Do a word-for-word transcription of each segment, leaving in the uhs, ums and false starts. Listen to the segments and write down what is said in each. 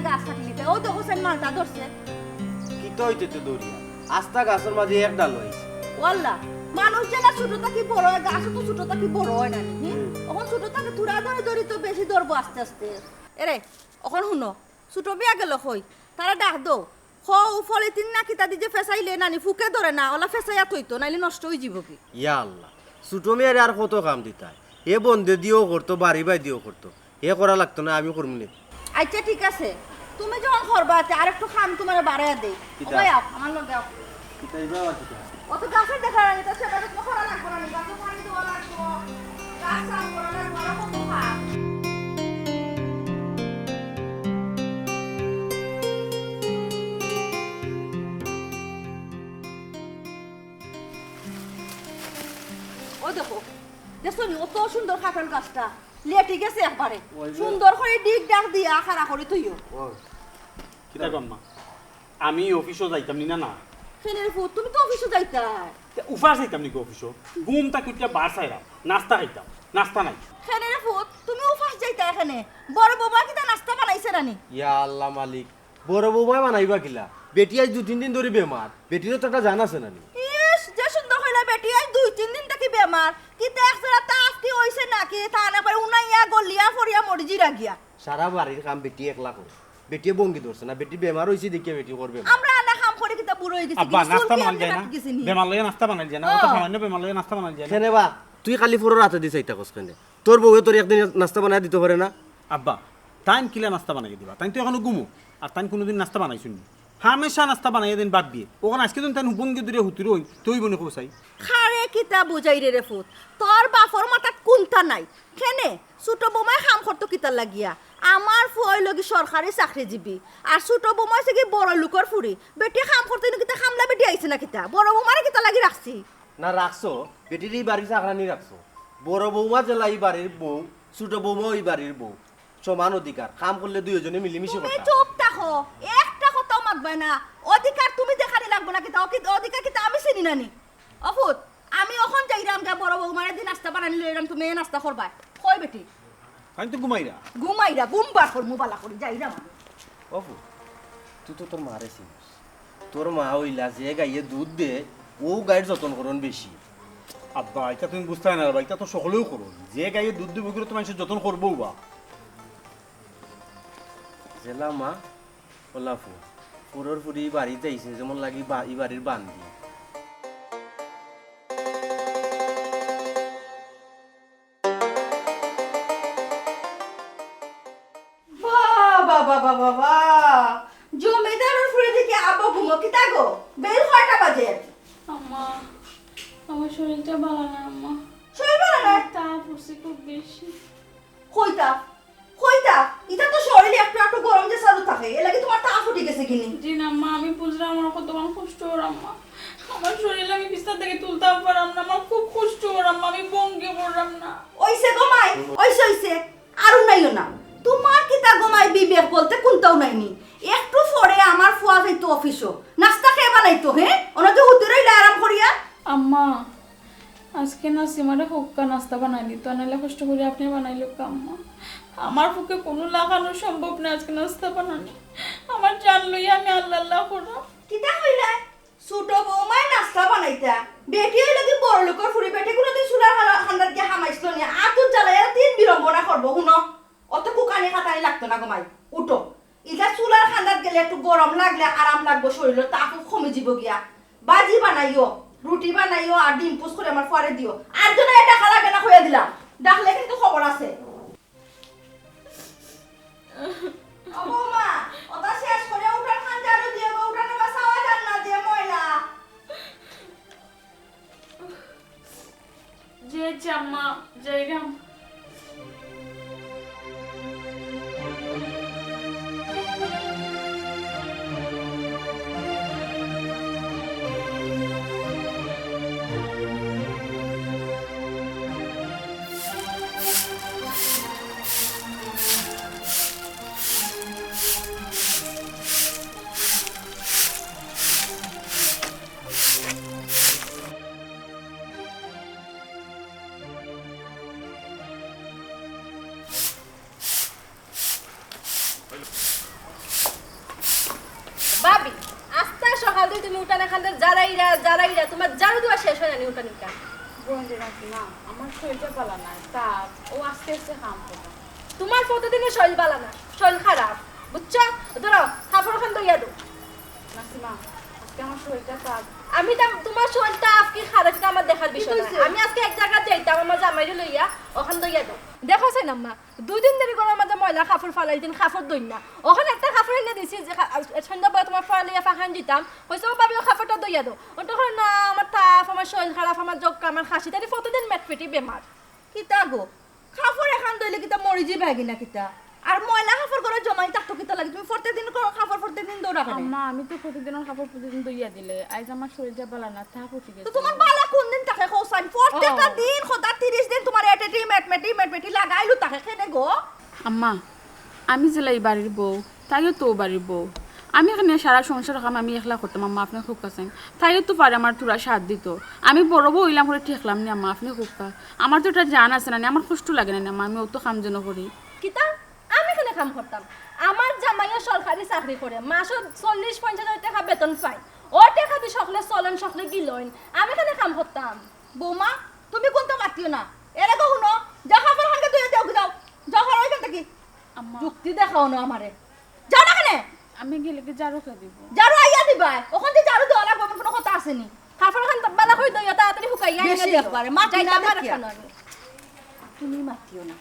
গাছ কাটি নিতে। ও দেখো, সেন মালটা ধরছে। কিতা অইতে তো দৌড়িয়া? আস্তা গাছর মাঝে এক ডাল অইছে। ওয়াল্লা, মানুষ যেলা ছোট থাকি বড় অয়, গাছও তো ছোট থাকি বড় অয় না নি, হুম? হুম। অখন ছোট থাকি থুড়া ধরি ধরি তো বেশি ধরবো আস্তে আস্তে। এরে, অখন হুনো, ছোট মিয়া গেল কই? তারে ডাক দেও। কও, পলিথিন না কিতা দি যে ফেসাইলে নানি ফুকে ধরে না, অলা ফেসাইয়া থইতো, নাইলে নষ্ট অই যিবো গি। ইয়া আল্লাহ, ছোট মিয়ারে আর কত কাম দিতায়? হে বন্দে দিও করতো, বাড়ি বাই দিও করতো। হে করা লাগতো না, আমি করমু নে। আচ্ছা, ঠিক আছে, তুমি যখন করবা, তে আর একটু কাম তুমারে বাড়াইয়া দেই। কিতা? ওবায় আও, আমার লগে আও। কিতা ইবা আবার কিতা? অত গাছর দেখা লাগে, তো সেটা তো করা লাগবো না, গাছও পানি দেওয়া লাগবো, গাছ সাফ করা লাগবো, আরো কত কাম। ও দেখো, দেখছো নি, অত সুন্দর কাঁঠাল গাছটা লেটি গেছে একবারে। ওই যে সুন্দর করি ডিগ ডাক দিয়া খাড়া করি থইও। ও, কিতা কম মা? আমি অফিসও যাইতাম নি না, না। কেনে রে ফুত, তুমি তো অফিসও যাইতায়। তে উপাস যাইতাম নি অফিসও? ঘুম থাকি উঠিয়া বার চাইরাম, নাস্তা খাইতাম, নাস্তা নাই। কেনে রে ফুত, তুমি উপাস যাইতায় কেনে? বড় বৌমা কিতা নাস্তা বানাইছে না নি? ইয়া আল্লাহ মালিক, বড় বৌমায় বানাইবা কিলা? বেটি আইজ দুই তিন দিন ধরি বেমার, বেটিরও তো একটা জান আছে না নি? ইস, যে সুন্দর কইলা বেটি আইজ দুই তিন দিন থাকি বেমার, কিতা এক জোড়া তাফ কি অইছে নাকি? তা না পারে উনাইয়া গলিয়া ফড়িয়া মরি যিরা গিয়া। সারা বাড়ির কাম বেটি একলা করে। বেটিয়ে ভঙ্গি ধরছে না, বেটি বেমার অইছে দেখিয়া বেটি করবে। আমরা আনা কাম করি কিতা বুড়া অই গেছি আব্বা, নি? চুল নাস্তা কি বানাইল যায় না? কাটি গেছে নি? বেমার লইয়া নাস্তা বানাইল যায় না? অত ও। সামান্য বেমার লইয়া নাস্তা বানাইল যায় না? কেনে বা? তুই খালি ফুরর আতে দি চাইতা কস কেনে? তোর বউয়ে তোর একদিন নাস্তা বানাই দিতো পারে না? আব্বা, তাইন কিলা নাস্তা বানাই দিবা? তাইন তো এখনো ঘুমো। আর তাইন কোনোদিন নাস্তা বানাইছইন নি? হামেশা নাস্তা বানাইয়া দেইন বাপ বিয়ে। অখন আইজকে দিন তাইন হুবঙ্গি দূরে হুতুর অইন, তুই বনি কৌসাই। খারে কিতা বুঝাইরে রে ফুত? তোর বাপর মাথাত কুন্তা নাই। কেনে? ছোট বৌমায় কাম করতো কিতার লাগিয়া? আমার ফুয়া অইলো গি সরকারি চাকরিজীবী। আর ছোট বৌমা অইছে গি বড় লোকর ফুড়ি। বেটি কাম করতো ইনো কিতা কামলা বেটি আইছে না কিতা? বড় বৌমারে কিতার লাগি রাখছি? না রাখছো, বেটির ই বাড়ির চাকরানি রাখছো। বড় বৌমা যেলা ই বাড়ির বউ, ছোট বৌমাও ই বাড়ির বউ। সমান অধিকার, কাম করলে দুইওজনে মিলিমিশি তুমি করতা। চুপ থাকো, একটা কথাও মাতবায় না। অধিকার তুমি দেখানি লাগবো না কিতা? অকি-, অধিকার কিতা আমি চিনি না নি? ও ফুত, আমি অখন যাইরাম গিয়া বড় বৌমারে দি নাস্তা বানানি লইরাম, তুমি এ নাস্তা করবায়। কই বেটি? আমি তো ঘুমাইরা। ঘুমাইরা, ঘুম বার করমু বালা করি, যাইরাম আমি। ও ফুত, তুই তো তোর মারে চিনস। তোর মা অইলা যে গাইয়ে দুধ দে, অউ গাইর যতন করন বেশি। আব্বা, ইতা তুমি বুঝতায় না রে বা, ইতা তো সকলেউ করইন। যে গাইয়ে দুধ দিবো, ইগুরে তো মানষে যতন করবোউ বা। যেলা মা, অলা ফুত। ফুরর ফুড়ি ই বাড়িত আইছে, যেমন লাগি বা-, ই বাড়ির বান্দি। বাহ, বাহ, বাহ, বাহ, বাহ, বাহ। জমিদারর ফুড়ি দেখি আব্বা ঘুমো কিতা গো? বেইল কয়টা বাজে? আম্মা, আমার শরীরটা ভালা না, আম্মা। শরীর ভালা না? তাপ উঠছে খুব বেশি। কই তাপ? কই তাপ? ইতা তো শরীর একটু একটু গরম যে চালু থাকে, এর লাগি তুমার তাপ উঠি গেছে কিনি? জি না, আম্মা, আমি বুঝরাম আমার কতখান কষ্ট অর, আম্মা। আমার শরীর আমি বিছনা থাকি তুলতাম পাররাম না, আমার খুব কষ্ট অর, আম্মা, আমি ভঙ্গি পড়রাম না। অইছে গো মাই, অইছে, অইছে। আর উনাইও না। তুমার কিতা গো মাই বিবেক বলতে কুন্তাউ নাই নি? একটু পরে আমার ফুয়া যাইতো অফিসো। নাস্তা কে বানাইতো, হে? অনো যে হুতি রইলা আরাম করিয়া। আম্মা, আইজকে নাসিমারে কউক্কা নাস্তা বানাই দিতো, নাইলে কষ্ট করি আপনে বানাইলউক্কা আম্মা। আমার পক্ষে কুনু লাখানউ সম্ভব নায় আইজকে নাস্তা বানানি। আমার জান লইয়া আমি আল্লাহ আল্লাহ কররাম। কিতা কইলায়? ছোট বৌমায় নাস্তা বানাইতা। বেটি অইলো গি বড় লোকর ফুড়ি, বেটি কুনুদিন চুলার কান্দাত গিয়া হামাইছিল নি? আতুর জ্বালাইয়া তিন বিড়ম্বনা করবো, হুনো। অত কুকানি কাতানি লাগতো না গো মাই। উঠো। ইতা চুলার কান্দাত গেলে একটু গরম লাগলে আরাম লাগবো, শরীরর তাপ কমি যিবো গিয়া। ভাজি বানাইও, রুটি বানাইও, আর ডিম পোচ করি আমার ফুয়ারে দিও। আর যেন এ ডাকা লাগে না কইয়া দিলাম। ডাকলে কিন্তু খবর আছে। ও বৌমা, অতা শেষ করি উঠান খান ঝাড়ু দিও গো, উঠানে বাসাওয়া যার না যে ময়লা। জি আম্মা, যাইরাম। আস্তা সকাল থাকি তুমি উঠান এখান জারাইরা, জারাইরা, তুমার ঝাড়ু দেওয়া শেষ অয় না নি উঠান উঠান। বোন রে, রাখি না, আমার শরীরটা ভালা নায়, তাপ, ও আস্তে আস্তে কাম করবো। তুমার প্রতিদিনর শরীর ভালা না, শরীর খারাপ, বুঝছো? ধরো, কাপড় খান ধইয়া দেও। নাসিমা, আজকে আমার শরীরটা তাপ। আমি তা তুমার শরীর তাপ কি খারাপ, ইটা আমার দেখার বিষয় না। আমি আজকে এক জাগাত যাইতাম আমার জামাইরে লইয়া, অখান ধইয়া দেও। দেখো চাইন আম্মা, দুই দিন ধরি ঘরর মাঝে ময়লা কাপড় ফালাইছইন, কাপড় ধইন না। অখন একটা কাপড় আনিয়া দিছি যে কা-, আজ সন্ধ্যাবেলা তুমার ফালাইয়া ফাকান দিতাম, কইছে, "ও ভাবি, ও কাপড়টা ধইয়া দেও।" অখন তো কয়, "না, আমার তাপ, আমার শরীর খারাপ, আমার জক্কা, আমার কাশি।" তাইলে প্রতিদিন মেটপেটি বেমার। কিতা গো, কাপড় এখান ধইলে কিতা মরি যিবায়গি না কিতা? আর ময়লা কাপড় ঘরো জমাই থাকতো কিতা লাগি? তুমি প্রতিদিন কাপড় প্রতিদিন ধও না কেনে? আম্মা, আমি তো প্রতিদিনর কাপড় প্রতিদিন ধইয়া দিলে, আইজ আমার শরীরটা ভালা না, তাপ উঠি গেছে। তো তুমার ভালা কোন দিন থাকে কও চাইন? প্রত্যেকটা দিন কথা তিরিশ দিন তুমার এটেটি মেটমেটি মেটমেটি লাগাইলো থাকে কেনে গো? আম্মা, আমি যেলা ই বাড়ির বউ, তাইও তো ও বাড়ির বউ। আমি এখানে সারা সংসার কাম আমি একলা করতাম আম্মা, আপনে কউক্কা চাইন। তাইও তো পারে আমার থুড়া সাথ দিতো। আমি বড় বউ অইলাম করি ঠেকলাম নি আম্মা, আপনে কউক্কা। আমার তো ইটা জান আছে না নি, আমার কষ্ট লাগে না নি আম্মা, আমি অত কাম যেন করি। কিতা? আমি কেনে কাম করতাম? আমার জামাইয়ে সরকারি চাকরি করে, মাসো চল্লিশ পঞ্চাশ হাজার টেকা বেতন পায়। অউ টেকা দি সকলে চলইন, সকলে গিলইন। আমি কেনে কাম করতাম? বৌমা, তুমি কুন্তা মাতিও না। এরে গো হুনো, যাও কাপড় খানকে ধইয়া দেও, যাও। যাও, হরো এখান থাকি। আম্মা। যুক্তি দেখাও না আমারে। যাও না কেনে? আমি গেলে কি ঝাড়ু কে দিব? ঝাড়ু আইয়া দিবায়। অখন যে ঝাড়ু দেওয়া লাগবো, এমন কুনু কথা আছে নি? কাপড় খান ভালা করি ধইয়া তাড়াতাড়ি হুকাইয়া আইয়া বেশি দিও। একবারে, মাতি না যাইতাম আর দেখিয়া। একখানো আমি। তুমি মাতিও না।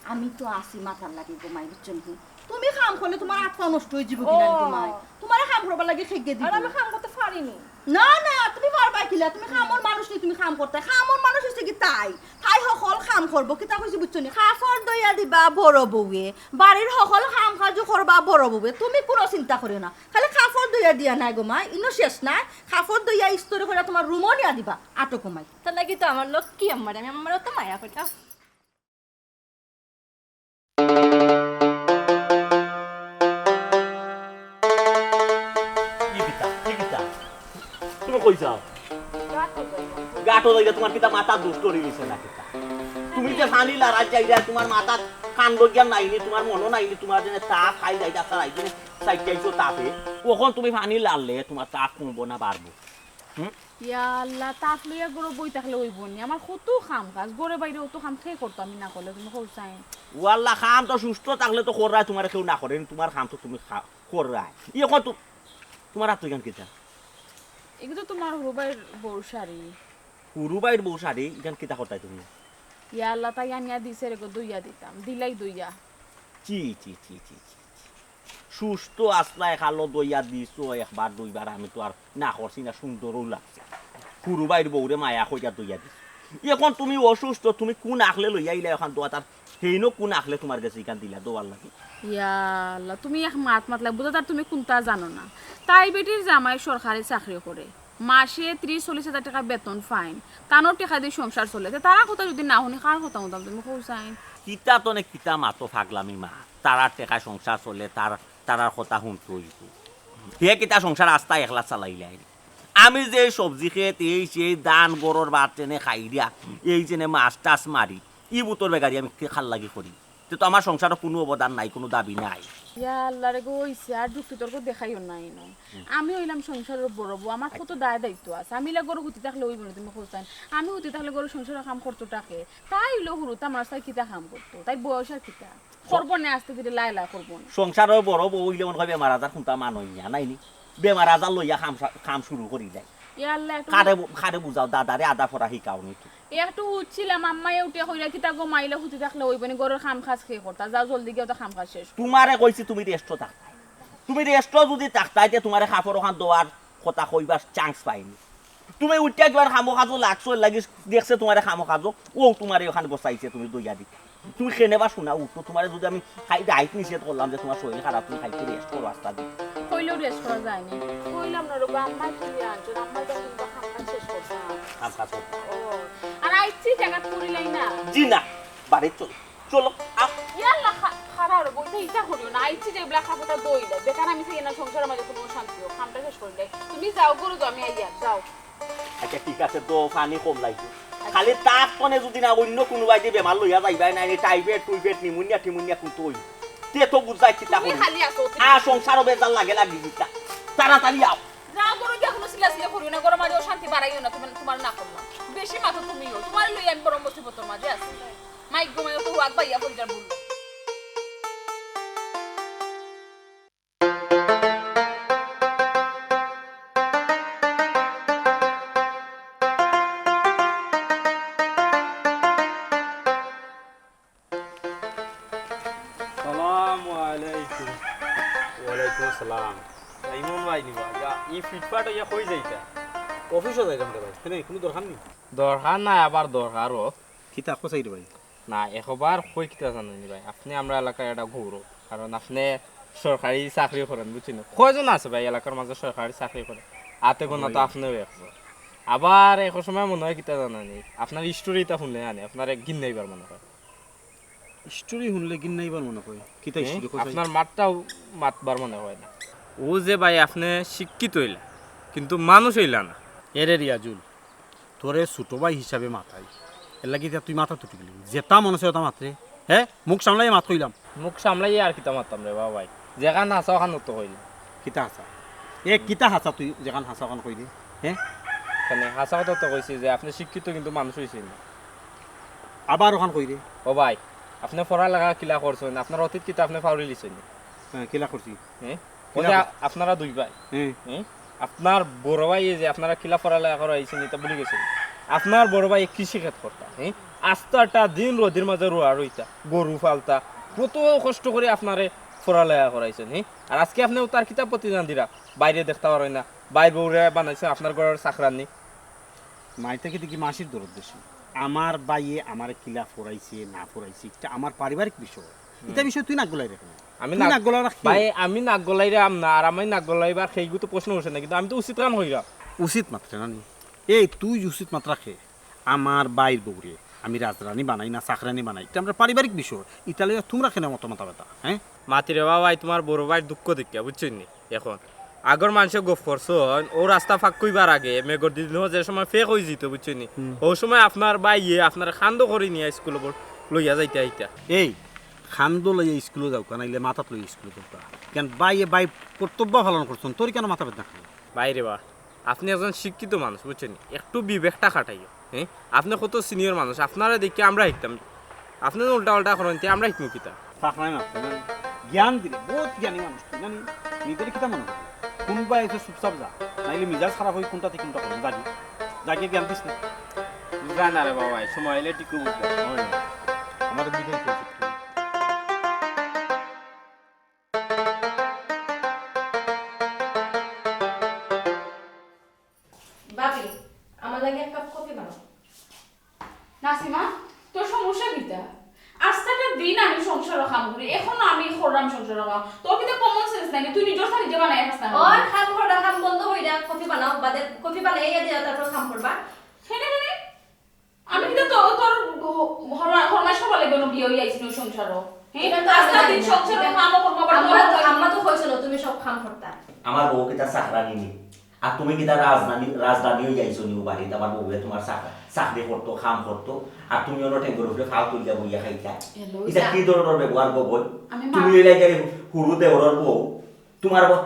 আমি তো আছি মাতার লাগি গো মাই, বুঝছো নি? তুমি কাম করলে তুমার আত-পা নষ্ট অই যিবো কিনা রে গো মাই? ও। তুমারে কাম করবার লাগি খেগে দিবো। আর আমি কাম করতে পারি নি। না, না, তুমি পারবায় কিলা? তুমি কামর মানুষ নি, তুমি কাম করতায়। কামর মানুষ অইছে কি তাই? তাই হকল কাম করবো। কিতা কইছি বুঝছো নি? কাপড় ধইয়া দিবা বড় বউয়ে, বাড়ির হকল কাম-কাজও করবা বড় বউয়ে। তুমি কুনু চিন্তা করিও না। খালি কাপড় ধইয়া দিয়া নায় গো মাই, ইনো শেষ নায়। কাপড় ধইয়া ইস্ত্রি করিয়া তুমার রুমো নিয়া দিবা। আটো গো মাই। তার লাগি তো আমার লক্ষ্মী আম্মারে, আমি আম্মারে অত মায়া করি। কি কিতা? কি কিতা? তুমি কই যাও? গাটো যাইগা, তুমার কিতা মাথা দুষ্ট অই গেছে না কিতা? তুমি যে পানি লাড়াত যাইরায়, তুমার মাথাত কান্দ জ্ঞান নাই নি, তুমার মনো নাই নি, তুমার যেন তাপ খাই যাইতা, সারা আইজনে সাইড চাইছো তাপে। অখন তুমি পানি লাড়লে তুমার তাপ কমবো না বাড়বো? হুম? ইয়া আল্লাহ, তাপ লইয়া ঘরো বই থাকলে অইবো নি? আমার কত কাম কাজ, ঘরে বাইরে অত কাম কে করতো আমি না করলে, তুমি কও চাইন। ও আল্লাহ, কাম তো সুস্থ থাকলে তো কররায়, তুমারে কেউ না করে নি, তুমার কাম তো তুমি খা-, কররায়। ই অখন তো তুমার আতো ইখান কিতা? এগু তো তুমার হুরু ভাইর বউর শাড়ি। হুরু ভাইর বউর শাড়ি, ইখান কিতা করতায় তুমি? ইয়া আল্লাহ, তাই আনিয়া দিছে রে গো, ধইয়া দিতাম, দিলাই ধইয়া। চি, চি, চি, চি, চি। সুস্থ আছলায়, খালো ধইয়া দিছো একবার দুইবার, আমি তো আর না করছি না, সুন্দরও লাগছে। হুরু ভাইর বউরে মায়া কইরা ধইয়া দিছো। অখন তুমি অসুস্থ, তুমি কুন আখলে লইয়া আইলায় অখান ধোয়া, তার হেইনো কুন আখলে তুমার গেছে ইখান দিলা ধোয়ার লাগি? ইয়া আল্লাহ, তুমি এক মাত মাতলায়, বুঝা যার তুমি কুন্তা জানো না। তাই বেটির জামাই সরকারি চাকরি করে, মাসে ত্রিশ চল্লিশ হাজার টেকা বেতন পাইন, তানর টেকা দি সংসার চলে। তে তারার কথা যুদি না হুনি, কার কথা হুনতাম তুমি কও চাইন? কিতা তনে কিতা মাতো ফাগলামি মা, তারার টেকায় সংসার চলে, তার, তারার কথা হুনতে অইবো। হে কিতা সংসার আস্তা একলা চালাইলায়? আমি যে সবজি খেত, এই সেই ধান, ঘরর ভাত যেনে খাইরা, এই যেনে মাছ টাছ মারি, ই বুতর বেগারি আমি কার লাগি করি? তে তো আমার সংসারো কুনু অবদান নাই, কুনু দাবি নাই। ইয়া আল্লাহ রে গো, অইছে আর যুক্তি তর্ক দেখাইও না ইনো। আমি অইলাম সংসারর বড় বউ, আমার কত দায় দায়িত্ব আছে। আমি ইলা ঘরো হুতি থাকলে অইবো নি, তুমি কও চাইন? আমি হুতি থাকলে ঘরো সংসারর কাম করতো কে? তাই অইলো হুরুতা, আমার তাই কিতা কাম করতো? তাইর বয়স আর কিতা? করবো নে আস্তে ধীরে, লায় লায় করবো নে। সংসারর বড় বউ অইলে মনো কয় বেমার আজার কুন্তা মানইন না, নায় নি? বেমার আজার লইয়া কাম সা-, কাম শুরু করি দেয়। ইয়া আল্লাহ, একটু কারে বু-, কারে বুঝাও, দাদারে আদা পড়া শিখাও নি তো। একটু উঠছিলাম, আম্মায় উঠিয়া কইরা, "কিতা গো মা, ইলা হুতি থাকলে অইবো নি, ঘরর কাম কাজ কে করতা? যাও জলদি গিয়া অতা কাম কাজ শেষ করো।" তুমারে কইছি তুমি রেস্টো থাকতায়। তুমি রেস্টো যুদি থাকতায়, তে তুমারে কাপড় অখান ধোয়ার কথা কইবার chance পাইনি। তুমি উঠিয়া কিবার কামো কাজো লাগছো, এর লাগি দেখছে তুমারে কামো কাজো, অউ তুমারে অখান বসাইছে, তুমি ধইয়া দিতায়। তুমি কেনে বা হুনো, উঠো, তুমারে যুদি আমি খাই ডাইট নিষেধ করলাম যে তুমার শরীর খারাপ, তুমি খাইতে রেস্ট করো আস্তা দি। কইলেও রেস্ট করা যায়নি। কইলাম না রে বা, আম্মায় তুলিয়া আনছইন, আম্মায় তো কিবা কাম কাজ শেষ করছে না। কাম কাজ করতে। ও, আর আইছি জাগাত করিলাই না। জি না, বাড়িত চলো, চলো, আহ। ইয়াল্লা, খা-, খাড়া রে বা, ইতা করিও না। আইছি যে ইবলা কাপড়টা ধইলে, বেকার আমি থাকি না, সংসারর মাঝে কুনু অশান্তি অউক, কামটা শেষ করিলাই। তুমি যাও, ঘরো যাও, আমি আইয়ার, যাও। আচ্ছা, ঠিক আছে, ধোও, পানি কম লাগবো। খালি তার তনে যুদি না অইন্য কুনুবায়দি বেমার লইয়া যাইবায় নায়, টাইফয়েড, টুইফয়েড, নিমোনিয়া, টিমোনিয়া কুন্তা অইবো। তে তো বুঝাই কিতা তুমি করি। খালি আছো, তুমি আর সংসারো বেজাল লাগে লাগি দিতা। তাড়াতাড়ি আও। না, ঘরো গিয়া কুনু চিল্লাচিল্লি করিও না, ঘরো মাঝে অশান্তি বাড়াইও না, তুমি, তুমার না করলাম। বেশি মাতো তুমিও, তুমার লইয়া আমি বড় মুসিবতর মাঝে আছি। মাইক ঘুমাইও তো হুয়াক বাইয়া পড়ি যার বুল। সালামু আলাইকুম। ওয়ালাইকুম আসসালাম। ইমন ভাই নি বা, ইয়া, ই ফিটফাট অইয়া কই যাইতা? অফিসো যাইতাম রে ভাই। কেনে, কুনু দরকার নি? দরকার নাই, আবার দরকার ও। কিতা কও চাই রে ভাই? না, একবার কই কিতা জানইন নি ভাই, আপনে আমরার এলাকার একটা গৌরব, কারণ আপনে সরকারি চাকরি করইন, বুঝছইন নি? কয়জন আছে ভাই এলাকার মাঝে সরকারি চাকরি করে? আতে গোনা তো আপনেউ একজন। আবার এক সময় মনো অয় কিতা জানইন নি, আপনার হিস্টোরি ইতা হুনলে আনে, আপনারে ঘিন্নাইবার মনো অয়। হিস্টোরি হুনলে ঘিন্নাইবার মনো অয়। কিতা হিস্টোরি কও চাই? আপনার মাতটাও মাতবার মনো অয় না। অউ যে ভাই, আপনে শিক্ষিত অইলা, কিন্তু মানুষ অইলা না। এরে রিয়াজুল, তোরে ছুটো ভাই হিসাবে মাতাই, এরলাগি ইতা তুই মাথাত উঠি গেলি। যেতা মনো চায় অতা মাতরে। হে, মুখ সামলাইয়া মাত কইলাম। মুখ সামলাইয়া আর কিতা মাততাম রে বাবা ভাই, যেখান হাছা অখান তো কইলাম। কিতা হাছা? এ, কিতা হাছা তুই যেখান হাছা অখান কইলি? হে? কেনে, হাছা কথা তো কইছি যে আপনে শিক্ষিত কিন্তু মানুষ অইছইন না। আবার অখান কইরে। ও ভাই, আপনে পড়ালেখা কিলা করছইন? আপনার অতীত কিতা আপনে পাউরিলিছইন নি? হে, কিলা করছি? হে? অউ যে আপনারা দুই ভাই, হে। হে? আপনার বড় ভাইয়ে যে আপনারে কিলা পড়ালেখা করাইছইন, ইতা ভুলি গেছইন? আপনার বড় ভাইয়ে কৃষি খেত করতা, হে? আস্তাটা দিন রইদর মাঝে রুয়া রইতা, গরু ফালতা, কত কষ্ট করি আপনারে পড়ালেখা করাইছইন, হে? আর আজকে আপনে অতার কিতা প্রতিদান দিরা? ভাইরে দেখতা পারইন না, ভাইর বউরে বানাইছইন আপনার ঘরর চাকরানি। মাই থাকি দেখি মাসির দরদ বেশি। আমার ভাইয়ে আমারে কিলা পড়াইছে না পড়াইছে, ইটা আমার পারিবারিক বিষয়। ইতা বিষয় তুই নাক গলাইরে কেনে? আমি তুই নাক নাক গলাইরা কে? ভাই, আমি নাক গলাইরাম না, আর আমি নাক গলাইবার কেউ তো প্রশ্ন উঠে না, কিন্তু আমি তো উচিত কাম কইরাম। উচিত মাতরে না নি? এই তুই উচিত মাতরা কে? আমার ভাইর বউরে আমি রাজরানি বানাই না চাকরানি বানাই, ইটা আমরার পারিবারিক বিষয়। ইতা লইয়া তুমরা কেনে অত মাথা ব্যথা, হে? মাতিরে বাবা, তুমার বড় ভাইর দুঃখ দেখিয়া, বুঝছইন নি? এখন আগর মানষে গফ করছইন, অউ রাস্তা ফাক কইবার আগে মেঘর দিন যে সময় ফেক অইযিতো, বুঝছইন নি? হুম। অউ সময় আপনার ভাইয়ে আপনারে কান্দো করি নিয়া স্কুলো লইয়া যাইতা আইতা। এই, কান্দো লইয়া স্কুলো যাউক্কা, নাইলে মাথাত লইয়া স্কুলো যাউক্কা। কেনে ভাইয়ে ভাইর কর্তব্য পালন করছইন, তোর কেনে মাথা ব্যথা? ভাইরে বা, আপনে একজন শিক্ষিত মানুষ, বুঝছইন নি? একটু বিবেকটা খাটাইও। হে? আপনে কত সিনিয়র মানুষ, আপনারে দেখিয়া আমরা শিখতাম। আপনে যে উল্টা পাল্টা করইন, তে আমরা শিখমু কিতা? ফাখরামি মাতরে না। জ্ঞান দিলে, বউত জ্ঞানী মানুষ তুই, জানি? নিজরে কিতা মনো করস? কুনবায় আইছস চুপচাপ যা, নাইলে মিজাজ খারাপ অই কুনটা থাকি কুনটা করমু। যা গি, যা গি, জ্ঞান দিস না। যা না রে বাবা, সময় অইলে ঠিক অইবো। অয় না। আমারে বুঝাইতে অইছে তুই। ভাবি, আমার লাগি এক কাপ কফি বানাও। নাসিমা, তোর সমস্যা কিতা? আস্তাটা দিন আমি সংসারো কাম করি, এখনো আমি কররাম সংসারো কাম। তোর কিতা common sense নাই নি? তুই নিজর চা নিজে বানাইয়া খাস না? ওর কাম করবা, কাম বন্ধ কইরা কফি বানাও, বাদে কফি বানাইয়া দিয়া তারপর কাম করবা। কেনে, কেনে? আমি কিতা তো-, তোর হ-, হরমা-, হরমাস খাবার লাগি অনো বিয়া অইয়া আইছি না সংসারো? হে? এটা তো আমি আস্তা জানি দিন না। সংসারো এটা কামও করমু, আবার আম্মা তো, আম্মা তো কইছিল তুমি সব কাম করতা। আমার বউ কিতা চাকরানি নি? আর তুমি কিতা রাজধানী, রাজধানী অইয়া আইছো নি বাড়িত? আমার বউয়ে তুমার চাক-, চাকরি করতো, কাম করতো, আর তুমি অনো টেঙ্গর উপরে ফাও তুলিয়া বইয়া খাইতা। ইটা কি ধরনর ব্যবহার গো বইন? তুমি অইলায় গিয়া হুরু দেওরর বউ, তুমার ব-,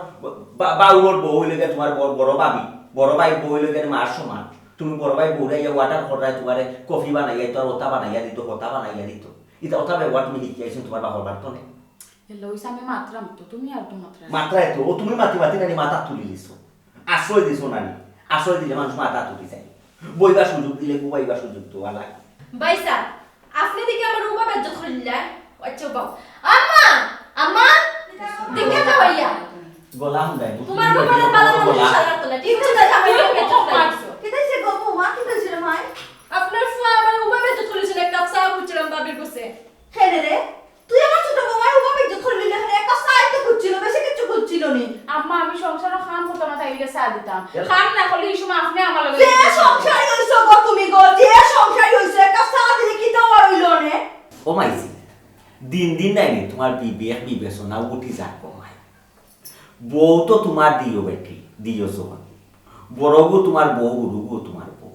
বা-, বাউরর বউ অইলো গিয়া তুমার ব-, বড় ভাবি, বড় ভাইর বউ অইলো গিয়া মার সমান। তুমি বড় ভাইর বউরে ইয়া order কররায়, তুমারে কফি বানাইয়া দিতো, আর অতা বানাইয়া দিতো, হতা বানাইয়া দিতো। ইতা অতা ব্যবহার তুমি শিখিয়া আইছো তুমার বাপর বাড়ি থনে। এ লইস, আমি মাতরাম তো, তুমি আর তো মাতরায়। মাতরায় তো, অউ তুমি মাতি মাতি নানি মাথা তুলিলিছো। আশ্রয় দিছো নানি, আশ্রয় দিলে মানুষ মাথা তুলি যায়। বইবার সুযোগ দিলে বইবার সুযোগ দেওয়া লাগে। ভাইসাব, আপনে দেখি আমার উবা বেইজ্জত করিলিলা। আচ্ছা, বাবা। আম্মা! আম্মা! দেখে তো ভাইয়া। গলা হুন্দাই, তুমার বাবা না বালা মানুষ সারা তোলা। ঠিক আছে, ভাইয়া বেইজ্জত করিলিছো। কিতা অইছে গো, বৌমা? কিতা অইছে রে মাই? আপনার ফুয়া আমার উবা বেইজ্জত করিলিছে, এক কাপ চা খুজছিলাম ভাবির গেছে। কেনে রে? তুই আমার ছোট বৌমার উবা বেইজ্জত করিলিলে কেনে? এক কাপ চা তো খুজছিল, বেশি কিচ্ছু খুজছিল নি। আম্মা, আমি সংসারো কাম করতাম না, তাইলে চা দিতাম। কাম না করলে ই সময় আপনে আমার লগে যে সংসারী অইছো গো তুমি গো, যে সংসারী অইছো, এক কাপ চা দিলে কিতা অইলো নে? ও মাইজি, দিন দিন নায় নি তুমার বিবেক বিবেচনা উঠি যার কমায়। বউ তো তুমার দিও বেটি, দিও জন। বড় বউ তুমার বউ, হুরু বউ তুমার বউ।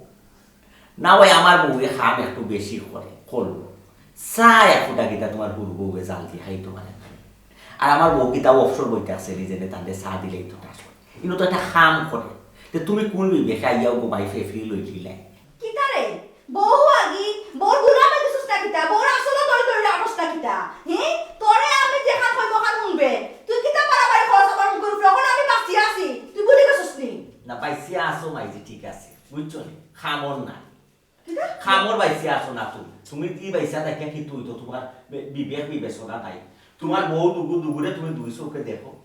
না ভাই, আমার বউয়ে কাম একটু বেশি করে, করলো। চা এক ফুটা কিতা তুমার হুরু বউয়ে জাল দি খাইতো পারে না। আর আমার বউ কিতা অবসর বই থাকছে নি, যেনে তানরে চা দিলেই তো ঠাস করে। ইনো তো একটা কাম করে। তে তুমি কোন বিবেকে আইয়াও গো মাই ফেফড়ি লই দিলে? কিতা রে? বউ আগি, বউর গুলামে দিছস না কিতা? বউর আসলে ধরে ধরে রাখস না কিতা? হে? তোরে আমি যেখান কইমু ওখান হুনবে। তুই কিতা বাড়াবাড়ি করস আমার মুখর উপরে? অখন আমি বাঁচিয়া আছি, তুই ভুলি গেছস নি? না, বাঁচিয়া আছো মাইজি, ঠিক আছে, বুঝছো নি? কামর নাই। কিতা? কামর বাঁচিয়া আছো না তুমি। তুমি কি বাঁচিয়া থাকিয়া কিতা অইতো? তুমার বি-, বিবেক বিবেচনা নাই। তুমার বউ দুগু দুগুরে তুমি দুই চউখে দেখো।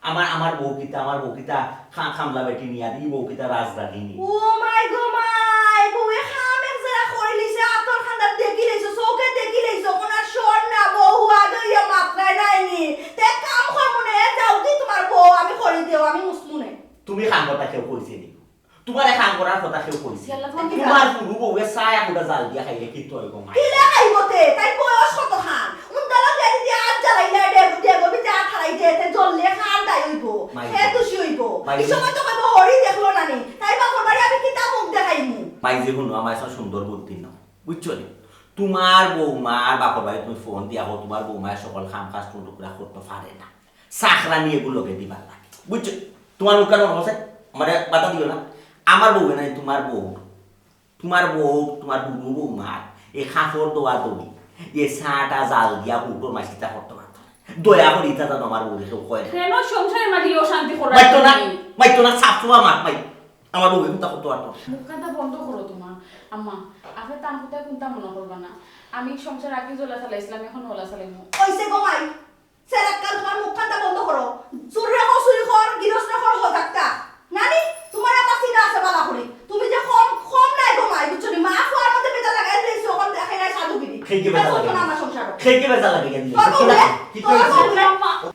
আমার, আমার বউ কিতা, আমার বউ কিতা খা-, খামলা বেটি নিয়া দি, বউ কিতা রাজরানী নি? ও মাই গো মাই, বউয়ে কাম এক জারা করিলিছে, আতর কান্দাত দেখিলাইছো, চউখে দেখিলাইছো, কোন আর শর না, বউ হুয়া দইয়া মাতরায় নাইনি। তে কাম করমু নে, যাও দি তুমার বউ, আমি করি দেও, আমি মুছমু নে। তুমি কাম করতা কেউ কইছে নি? তুমারে কাম করার কথা কেউ কইছে? ইয়াল্লা, তোমার কি তুমার কাম? হুরু বউয়ে চা এক ফুটা জাল দিয়া খাইলে কিতা অইবো মাই? কিলা খাইবো তে? তাইর বয়স কতখান? উন্দালা দিয়া যদি আত জ্বালাইলে, ডেগো, ডেগো ভিতরে আত হারাই দে, তে জ্বললে কার দায় অইবো? মাই। কে দোষী অইবো? মাই। ই সময় তো কইবো, "হরি দেখলো না নি।" তাই বাপর বাড়ি আমি কিতা মুখ দেখাইমু? মাইজি, হুনো, আমার কাছে সুন্দর বুদ্ধি নাও, বুঝছো নি? তুমার বউমার বাপর বাড়ি তুমি ফোন দিয়া কও, তুমার বউমায় সকল কাম কাজ টুকরা করতে পারে না। চাকরানি এগুর লগে দিবার লাগে। বুঝছো? তুমার মুখ কান আছে? আমারে বাধা দিও না। আমার বউ নাই, তুমার বউ। তুমার বউ, তুমার বুনু বউমার এ কাপড় ধোয়া ধুই, এ চাটা জাল দিয়া হুটোর মাঝে ইতা করতে পারতো না। দয়া করি ইতা যেন আমার বউরে কেউ কয় না। কেন সংসারে মাঝে অশান্তি করা মাইতো না, তুমি? মাইতো না, সাফ সুফা মাত মাই। আমার বউরে কুন্তা করতে পারতো না। মুখ কান্তা বন্ধ করো তুমার। আম্মা, আপনে তান কথা কুন্তা মনে করবা না। আমি সংসার আগে যেলা চালাইছিলাম, এখন অলা চালাইমু। অইছে গো মাই, সেরাক্কাল, তুমার মুখ কান্তা বন্ধ করো। চুররে কও চুরি কর, গিরস্টরে কও হজাক্কা। নানি, তুমার আমার চিনা আছে বালা করি। তুমি যে কম, কম নায় গো মাই, বুঝছো নি? মা ফুয়ার মধ্যে বেজাল লাগাই দিলাইছো, অখন দেখাই নাই সাধুগিরি। খেইকে বেজাল লাগাই দিলাইছো। আমার সংসার। খেইকে বেজাল লাগাই দিলাইছো। তোর বউরে, কিতা তোর অইছে? বউরে।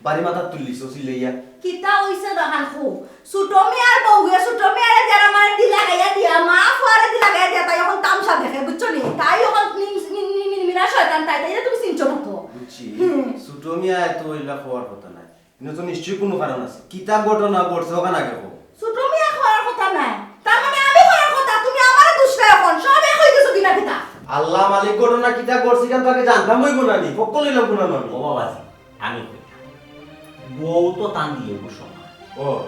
বাড়ি মাথাত তুলিলিছো, চিল্লাইয়া। কিতা অইছে দেখান কও। ছোট মিয়ার বউয়ে ছোট মিয়ারে যারা মারে দি লাগাইয়া দিয়া, মা ফুয়ারে দি লাগাইয়া দিয়া, তাই অখন তামশা দেখে, বুঝছো নি? তাই অখন নিম-, নিম-, নিম-, নিমিনা শয়তান তাই, তাইরে তুমি চিনছো না তো। বুঝছি। হুম। ছোট মিয়া এত অইলা কওয়ার কথা নায়। ইনো তো নিশ্চয়ই কুনু কারণ আছে। কিতা ঘটনা ঘটছে অখান আগে কও। ছোট মিয়া কওয়ার কথা নায়। তার মানে আমি কওয়ার কথা, তুমি আমারে দুষরায় অখন। সব এক অই গেছো কিনা কিতা? আল্লা মালিক, ঘটনা কিতা ঘটছে ইখান তো আগে জানতাম অইবো না নি? পক্ষ লইলাম কুনানো আমি? ও বাবাজি, আমি কই না। বউ তো তান দিয়েগু সমান। ও।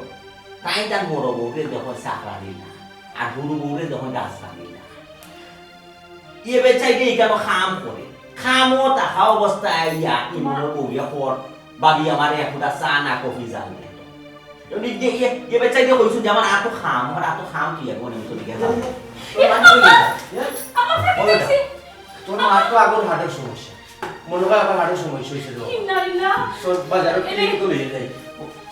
তাইন তান বড় বউরে দেখইন চাকরানির লাখান, আর হুরু বউরে দেখইন রাজরানির লাখান। এ বেচাইরে ইখানো কাম করে, কামো থাকা অবস্থায় আইয়া ইমনর বউরে কর, "ভাবি, আমারে এক ফুটা চা না কফি জাল দে।" এমনি যে এ, এ বেচাইরে কইছইন যে, "আমার আতো কাম, আমার আতো কাম কি এখন আমি তো দিকে যাবো।" আমার ফাঁকি দিছি। তোর মা তো আগর হার্টের সমস্যা। মনে হয় আবার হার্টের সমস্যা অইছে তো। ইন্না লিল্লাহ। চল, বাজারো এরে। ক্লিনিকো লইয়া যাই।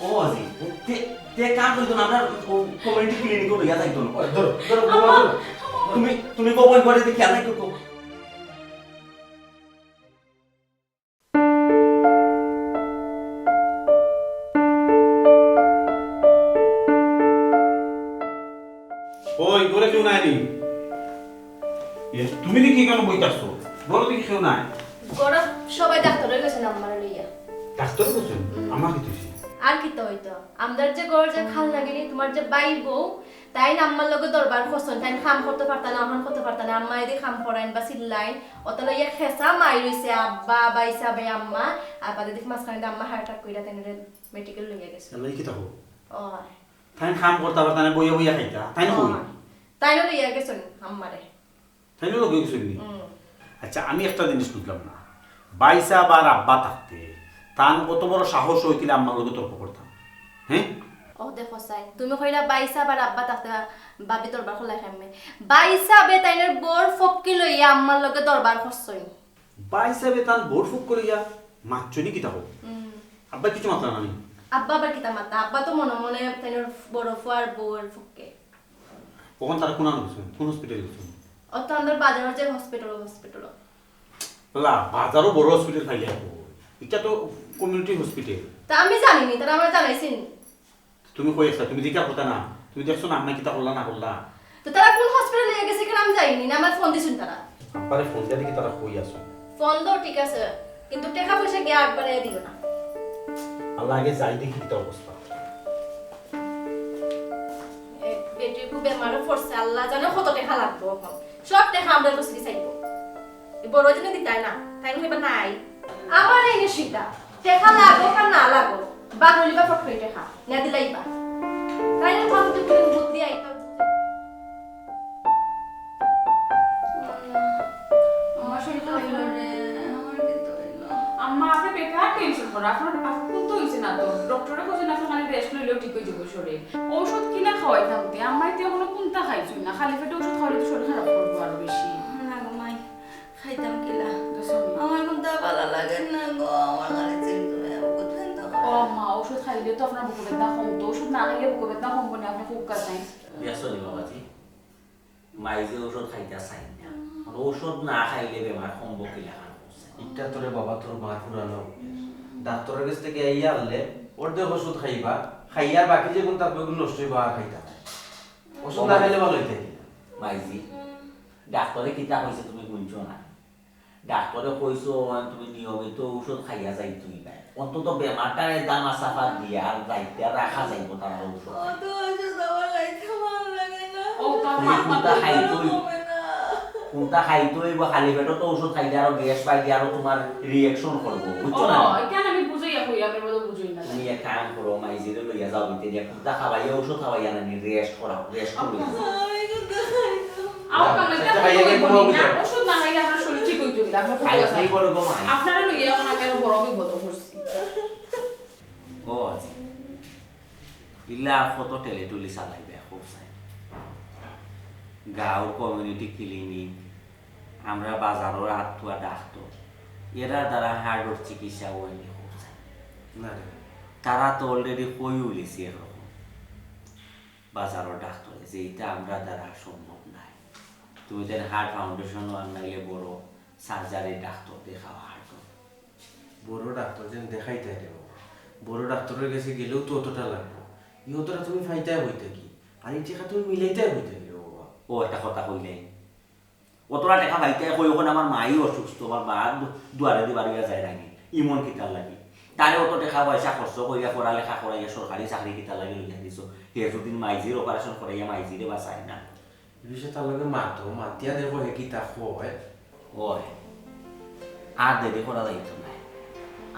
ও, ও জি, তে, তে কাম করতো না, আমরা ও কমিউনিটি ক্লিনিকো লইয়া যাইতো না। ও, ধরো, ধরো, ধরো, আম্মা, ধরো। আম্মা। তুমি, তুমি কখন করে দেখি, আমি একটু কো- ওই, ঘরে কেউ নাই নি? এ, তুমি দেখি ইখানো বইতাছো? ঘরে দেখি কেউ নাই? ঘরে সবাই ডাক্তারো গেছইন আম্মারে লইয়া। ডাক্তারো গেছইন? হুম। আমার কিতা অইছে? আর কিতা অইতো? আমরার যে ঘরর যে খাল নাগিনি, তুমার যে ভাইর বউ, তাইন আম্মার লগে দরবার করছইন, তাইন কাম করতা পারতা না, অখান করতা পারতা না, আম্মায় দি কাম করাইন বা চিল্লাইন, অতা লইয়া খেছা মাইর অইছে আব্বা, ভাইসাবে আম্মা, আর বাদে দেখি মাঝখানে দি আম্মা হার্ট অ্যাটাক কইরা তাইনরে মেডিকেল লইয়া গেছে। আল্লাহ, কিতা কও? ও। তাইন কাম করতা পারতা না, বইয়া বইয়া খাইতা, তাইন কই? ও। তাইনও লইয়া গেছইন আম্মারে। তাইনও লগে গেছইন নি? হুম। আচ্ছা, আমি একটা জিনিস বুঝলাম না, ভাইসাব আর আব্বা থাকতে তান কত বড় সাহস অইতিলে আম্মার লগে তর্ক করতা? হ্যাঁ? ও দেখো চাই, তুমি কইলা ভাইসাব আর আব্বা থাকতে ভাবি দরবার করলা কেমনে? ভাইসাবে তাইনর বউর পক্ষে লইয়া আম্মার লগে দরবার করছইন। ভাইসাবে তান বউর পক্ষে লইয়া মাতছইন নি কিতা কও? হুম। আব্বা কিছু মাতলা না নি? আব্বা আবার কিতা মাততা? আব্বা তো মনে মনে তাইনর বড় ফুয়ার বউর পক্ষে। অখন তারা কুনানো গেছইন? কুন হসপিটাল গেছইন? অত আমরার বাজারর যে হসপিটাল, হসপিটাল। বালা, বাজারো বড় হসপিটাল পাইলে আপু। ইটা তো কমিউনিটি হসপিটাল। তা আমি জানি নি, তারা আমারে জানাইছইন। তুমি কই আছলা? তুমি দেখার কথা না। তুমি দেখছো না, আম্মায় কিতা করলা না করলা? তো তারা কুন হসপিটাল লইয়া গেছে, ইখান আমি জানি নি, না আমারে ফোন দিছইন তারা। আব্বারে ফোন দিয়া দেখি তারা কই আছে। ফোন দেও ঠিক আছে, কিন্তু টেকা পয়সা গিয়া একবারে দিও না। আল্লাহ, আগে যাই দেখি কিতা অবস্থা। এ, বেটি খুব বেমারো পড়ছে, আল্লাহ জানে কত টেকা লাগবো অখন। সব টেকা আমরার গেছে চাইবো। এ বড় জনে দিতায় না, তাইন কইবা নাই। আমার এই নিয়ে সিধা, টেকা লাগো আর না লাগো, বার অইবা ফট করি টেকা, না দিলাইবা। তাইলে ভাবতে তুমি বুদ্ধি আইতো। আমার শরীর খারাপ হইল রে, আমার কিতা হইল? আম্মা, আপনি বেকার টেনশন করেন। আপনার, আপনার কুন্তা হইছে না তো। ডক্টরে কইছেন আপনি খালি রেস্ট লইলেও ঠিক হয়ে যাবো শরীর। ঔষধ কিনা খাওয়াইতাম তে, আম্মায় তো এখনো কুন্তা খাইছইন না। খালি পেটে ঔষধ খাওয়াইলে তো শরীর খারাপ করবো আরো বেশি। না গো মাই, খাইতাম কিলা? আমার কুন্তা ভালা লাগে না গো, আমার খালি চিন্তা হয়, বুক ব্যথা করে। ও মা, ঔষধ খাইলে তো আপনার বুক ব্যথা কমতো। ঔষধ না খাইলে বুক ব্যথা কমবো না, আপনি খুব কাজ নাই। দেখছো নি বাবাজি, মাই যে ঔষধ খাইতা চাইন না, মানে ঔষধ না খাইলে বেমার কমবো কিলা খান করছে। ইটা তোরে বাবা তোর মার পুরানো অভ্যাস। ডাক্তারের কাছ থেকে আইয়া আনলে অর্ধেক ওষুধ খাইবা, খাইয়া বাকি যেগুলো থাকবে ওগুলো নষ্ট হইবা আর খাইতা না। ওষুধ না খাইলে ভালো হইতে কি? মাইজি, ডাক্তারে কিতা কইছে তুমি শুনছো না? ডাক্তারে কইছো, "অন তুমি নিয়মিত ঔষধ খাইয়া যাইতই না। অন্তত বেমারটারে দানা চাপা দিয়া আর যাইতে আর রাখা যাইবো তার ঔষধ।" অত ঔষধ আমার খাইতে ভালো লাগে না। ও তো তুমি আমার কুন্তা খাইতই, কমে না। কুন্তা খাইতই বা খালি পেটে তো ঔষধ খাইলে আরো গ্যাস পাই দিয়ে আরো তোমার রিয়াকশন করবো, বুঝছো ও, না? কেন আমি বুঝাইয়া কই, আমি বলে বুঝাই না। তুমি এক কাম করো, মাইজিরে লইয়া যাও, ভিতরে দিয়া কুন্তা খাওয়াইয়া ঔষধ খাওয়াইয়া না নি, রেস্ট করাও, রেস্ট করো। আমি কুন্তা খাইতাম। আও, কামে আচ্ছা, কামে খাইয়া কই কই কই না, কই? ওষুধ না খাইলে আপনার শরীর ঠিক হইতো না, আপনার খুব খাইয়া আছে। খাই বড় গো মাই। আপনারা লইয়া এখন আমি আরো বড় বিপদ করছি। ও আছে। ইলা কত ঠেলে টুলি চালাইবে, খুব চাই। গাঁওর কমিউনিটি ক্লিনিক, আমরা বাজারর আত্তুয়া ডাক্তার, এরা দ্বারা হার্টর চিকিৎসা হয়নি, খুব চাই। না রে। তারা তো already কই উলিছি একরকম। বাজারর ডাক্তারে যে ইটা আমরা দ্বারা সম্ভব নাই। তুমি তাইন হার্ট ফাউন্ডেশন আর নাইলে বড় সার্জারি ডাক্তার দেখাও হার্ট। বড় ডাক্তার যেন দেখাইতায় রে বাবা। বড় ডাক্তারের কাছে গেলেও তো অতটা লাগবো। ই অতটা তুমি পাইতায় হইতে কি? আর এই টেকা তুমি মিলাইতায় হইতে কি রে বাবা? ও একটা কথা কইলাই। অতটা টেকা পাইতায় কই, ওখানে আমার মাই অসুস্থ, আমার মা দু-, দুয়ারে দি বাড়িয়া যায় নাকি? ইমন কিতার লাগি? তারে অত টেকা পয়সা খরচ করিয়া পড়ালেখা করাইয়া সরকারি চাকরি কিতার লাগি লইয়া দিছো? হে যদি মাইজির অপারেশন করাইয়া মাইজিরে বাঁচায় না। এই বিষয়ে তার লগে মাতো, মাতিয়া দেখো হে কিতা কয়। ওই, আর দেরি করা যাইতো না।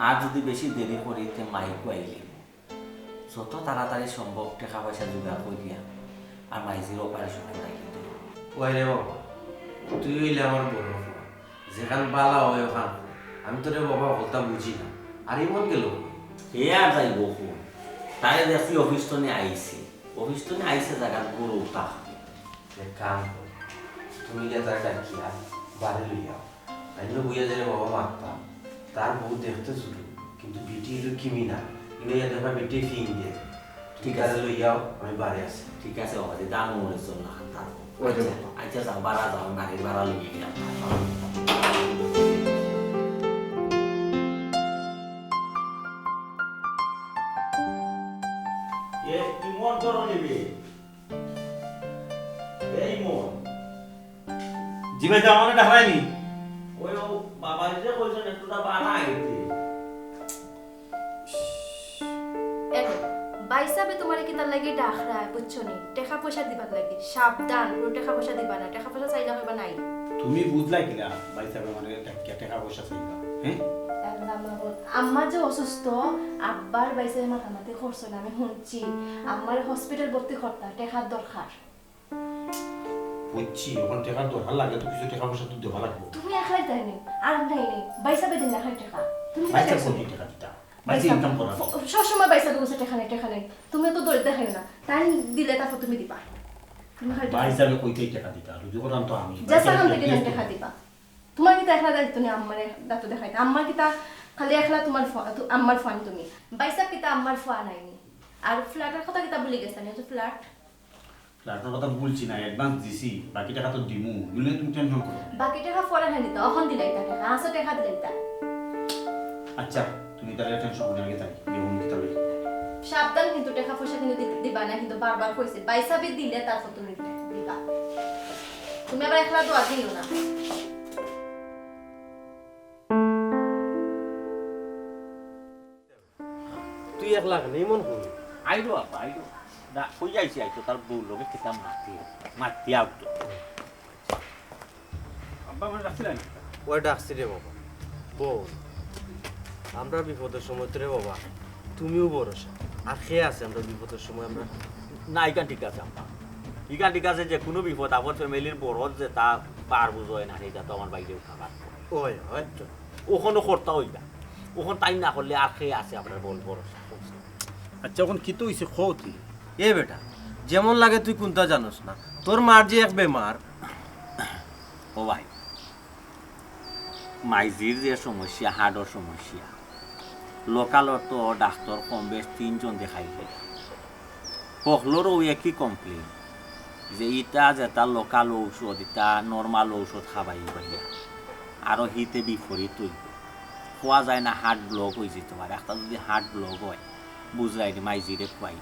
আর যদি বেশি দেরি করি, তে মাইকও আইলে। যত তাড়াতাড়ি সম্ভব টেকা পয়সা জোগাড় করিয়া আর মাইজির অপারেশন করাই দিতে। ওই রে বাবা, তুই হইলে আমার বড় ফুয়া। যেখান বালা হয় ওখান কর। আমি তো রে বাবা হকলতা বুঝি না। আর ইমন গেল কই? হে আর যাইবো কই? তারে দেখছি অফিস তনে আইছে। অফিস তনে আইছে জাগাত গরু উঠা। এক কাম কর, তুমি গিয়া তারে ডাকিয়া বাড়ি লইয়া আও। আমি তো বুঝা যায় বাবা মারতাম। তার বউ দেখতে ছোট, কিন্তু বেটি হইল কিমি না। ইনো ইয়া দেখা বেটি ফিন দে। ঠিক আছে। তারে লইয়াও, আমি বাড়ি আছি। ঠিক আছে বাবা, যে দাম মনে চল না খান তার। ওই যে আচ্ছা, বাবা। আচ্ছা, যাও, বাড়া যাও, গাড়ির ভাড়া লইয়া গেলাম। এ, ইমন করো নিবি? এই ইমন। জি ভাই, তো আমারে ডাকরায়নি। ওই ও বাবা যে কইছেন একটুটা বাড়া আইতে। এলো, ভাইসাবে তোমারে কিতার লাগি ডাকরায়, বুঝছো নি? টেকা পয়সা দিবার লাগি। সাবধান, কোনো টেকা পয়সা দিবা না। টেকা পয়সা চাইলে কইবা নাই। তুমি বুঝলা কিলা ভাইসাবে আমারে ডাকিয়া টেকা পয়সা চাইবা, হ্যাঁ? আল্লাহ মাবুদ, আম্মা যে অসুস্থ, আব্বার ভাইসাবে মাতামাতি করছইন, আমি হুনছি। আম্মারে হসপিটাল ভর্তি করতা, টেকার দরকার। বুঝছি, অখন টেকার দরকার লাগে, তো কিছু টেকা পয়সা তো দেওয়া লাগবো। তুমি একলাই দেয় নি, আর নাই নি, ভাইসাবে দিন না হয় টেকা। তুমি ভাইসাবে টেকা দিতা? ভাইসাবে ইনকাম করা। সবসময় ভাইসাবে বলছে টেকা নাই, টেকা নাই। তুমি তো দরিদ্র দেখাইও না, তাই দিলে তারপর তুমি দিবা। তুমি খালি টেকা ভাইসাবে কইতেই টেকা দিতা, রুজি করান তো আমি। যা ভাইসাবে সাহান থেকে দিলে টেকা দিবা। তোমার কিতা একলা দায়িত্ব নেই আম্মারে দায়িত্ব দেখাইতে? আম্মার কিতা খালি একলা তোমার ফো-, তু-, আম্মার ফোন তুমি? ভাইসাব কিতা আম্মার ফোন আইনি? আর ফ্ল্যাটের কথা কিতা ভুলি গেছে নি? ওই যে ফ্ল্যাট? ফ্ল্যাটের কথা বলছি না, অ্যাডভান্স দিছি, বাকি টাকা তো দিমু, এগুলো তুমি টেনশন করো না। বাকি টাকা পরে খাই নিতা, অখন দিলাইতা টাকা, আসো টাকা দিলাইতা। আচ্ছা, তুমি তাহলে টেনশন করে আগে তাই, বেগুন কিতা লই। সাবধান কিন্তু টাকা পয়সা কিন্তু দি-, দিবা না, কিন্তু বারবার কইছে, ভাইসাবে দিলে তারপর তুমি দিবা। তুমি আবার একলা দোয়া দিও না। তুই একলা কেনে? ইমন কই? আইলো আব্বা, আইলো। না, কই যাইছি আইতো, তার বউ লগে কিতা মাতি, মাতি আউতো। আব্বা, আমারে ডাকছিলা নি? ওই ডাকছি রে বাবা। বউ, আমরা বিপদের সময় তো রে বাবা, তুমিও ভরসা। আর কে আছে আমরা বিপদের সময় আমরা না, ইখান ঠিক আছে আব্বা, ইখান ঠিক আছে। যে কুনু বিপদ আপদ ফ্যামিলির বড়র যেতা বার বুঝ অয় না, ইতা তো আমার বাইরে উঠা বার। অয়, অয়। অখনো করতা অইবা, অখন তাইন না করলে আর কে আছে আপনার বল ভরসা? আচ্ছা, অখন কিতা অইছে কও তে? এ বেটা, যেমন লাগে তুই কুনতা জানোস না। তোর মার যে এক বেমার। ও ভাই, মাইজির যে সমস্যা, হার্টর সমস্যা, লোকালর তো ডাক্তর কম বেশ তিনজন দেখাইলিরা। হকলরও একই কমপ্লেন, যে ইতা যেতা লোকাল ঔষধ, ইতা নরমাল ঔষধ খাবাই ভাইয়া, আরো হিতে বিপরীত অইবো। কওয়া যায় না হার্ট ব্লক অইযিতো পারে, একটা যুদি হার্ট ব্লক অয়, বুঝরায়নি, মাইজিরে খুয়াই।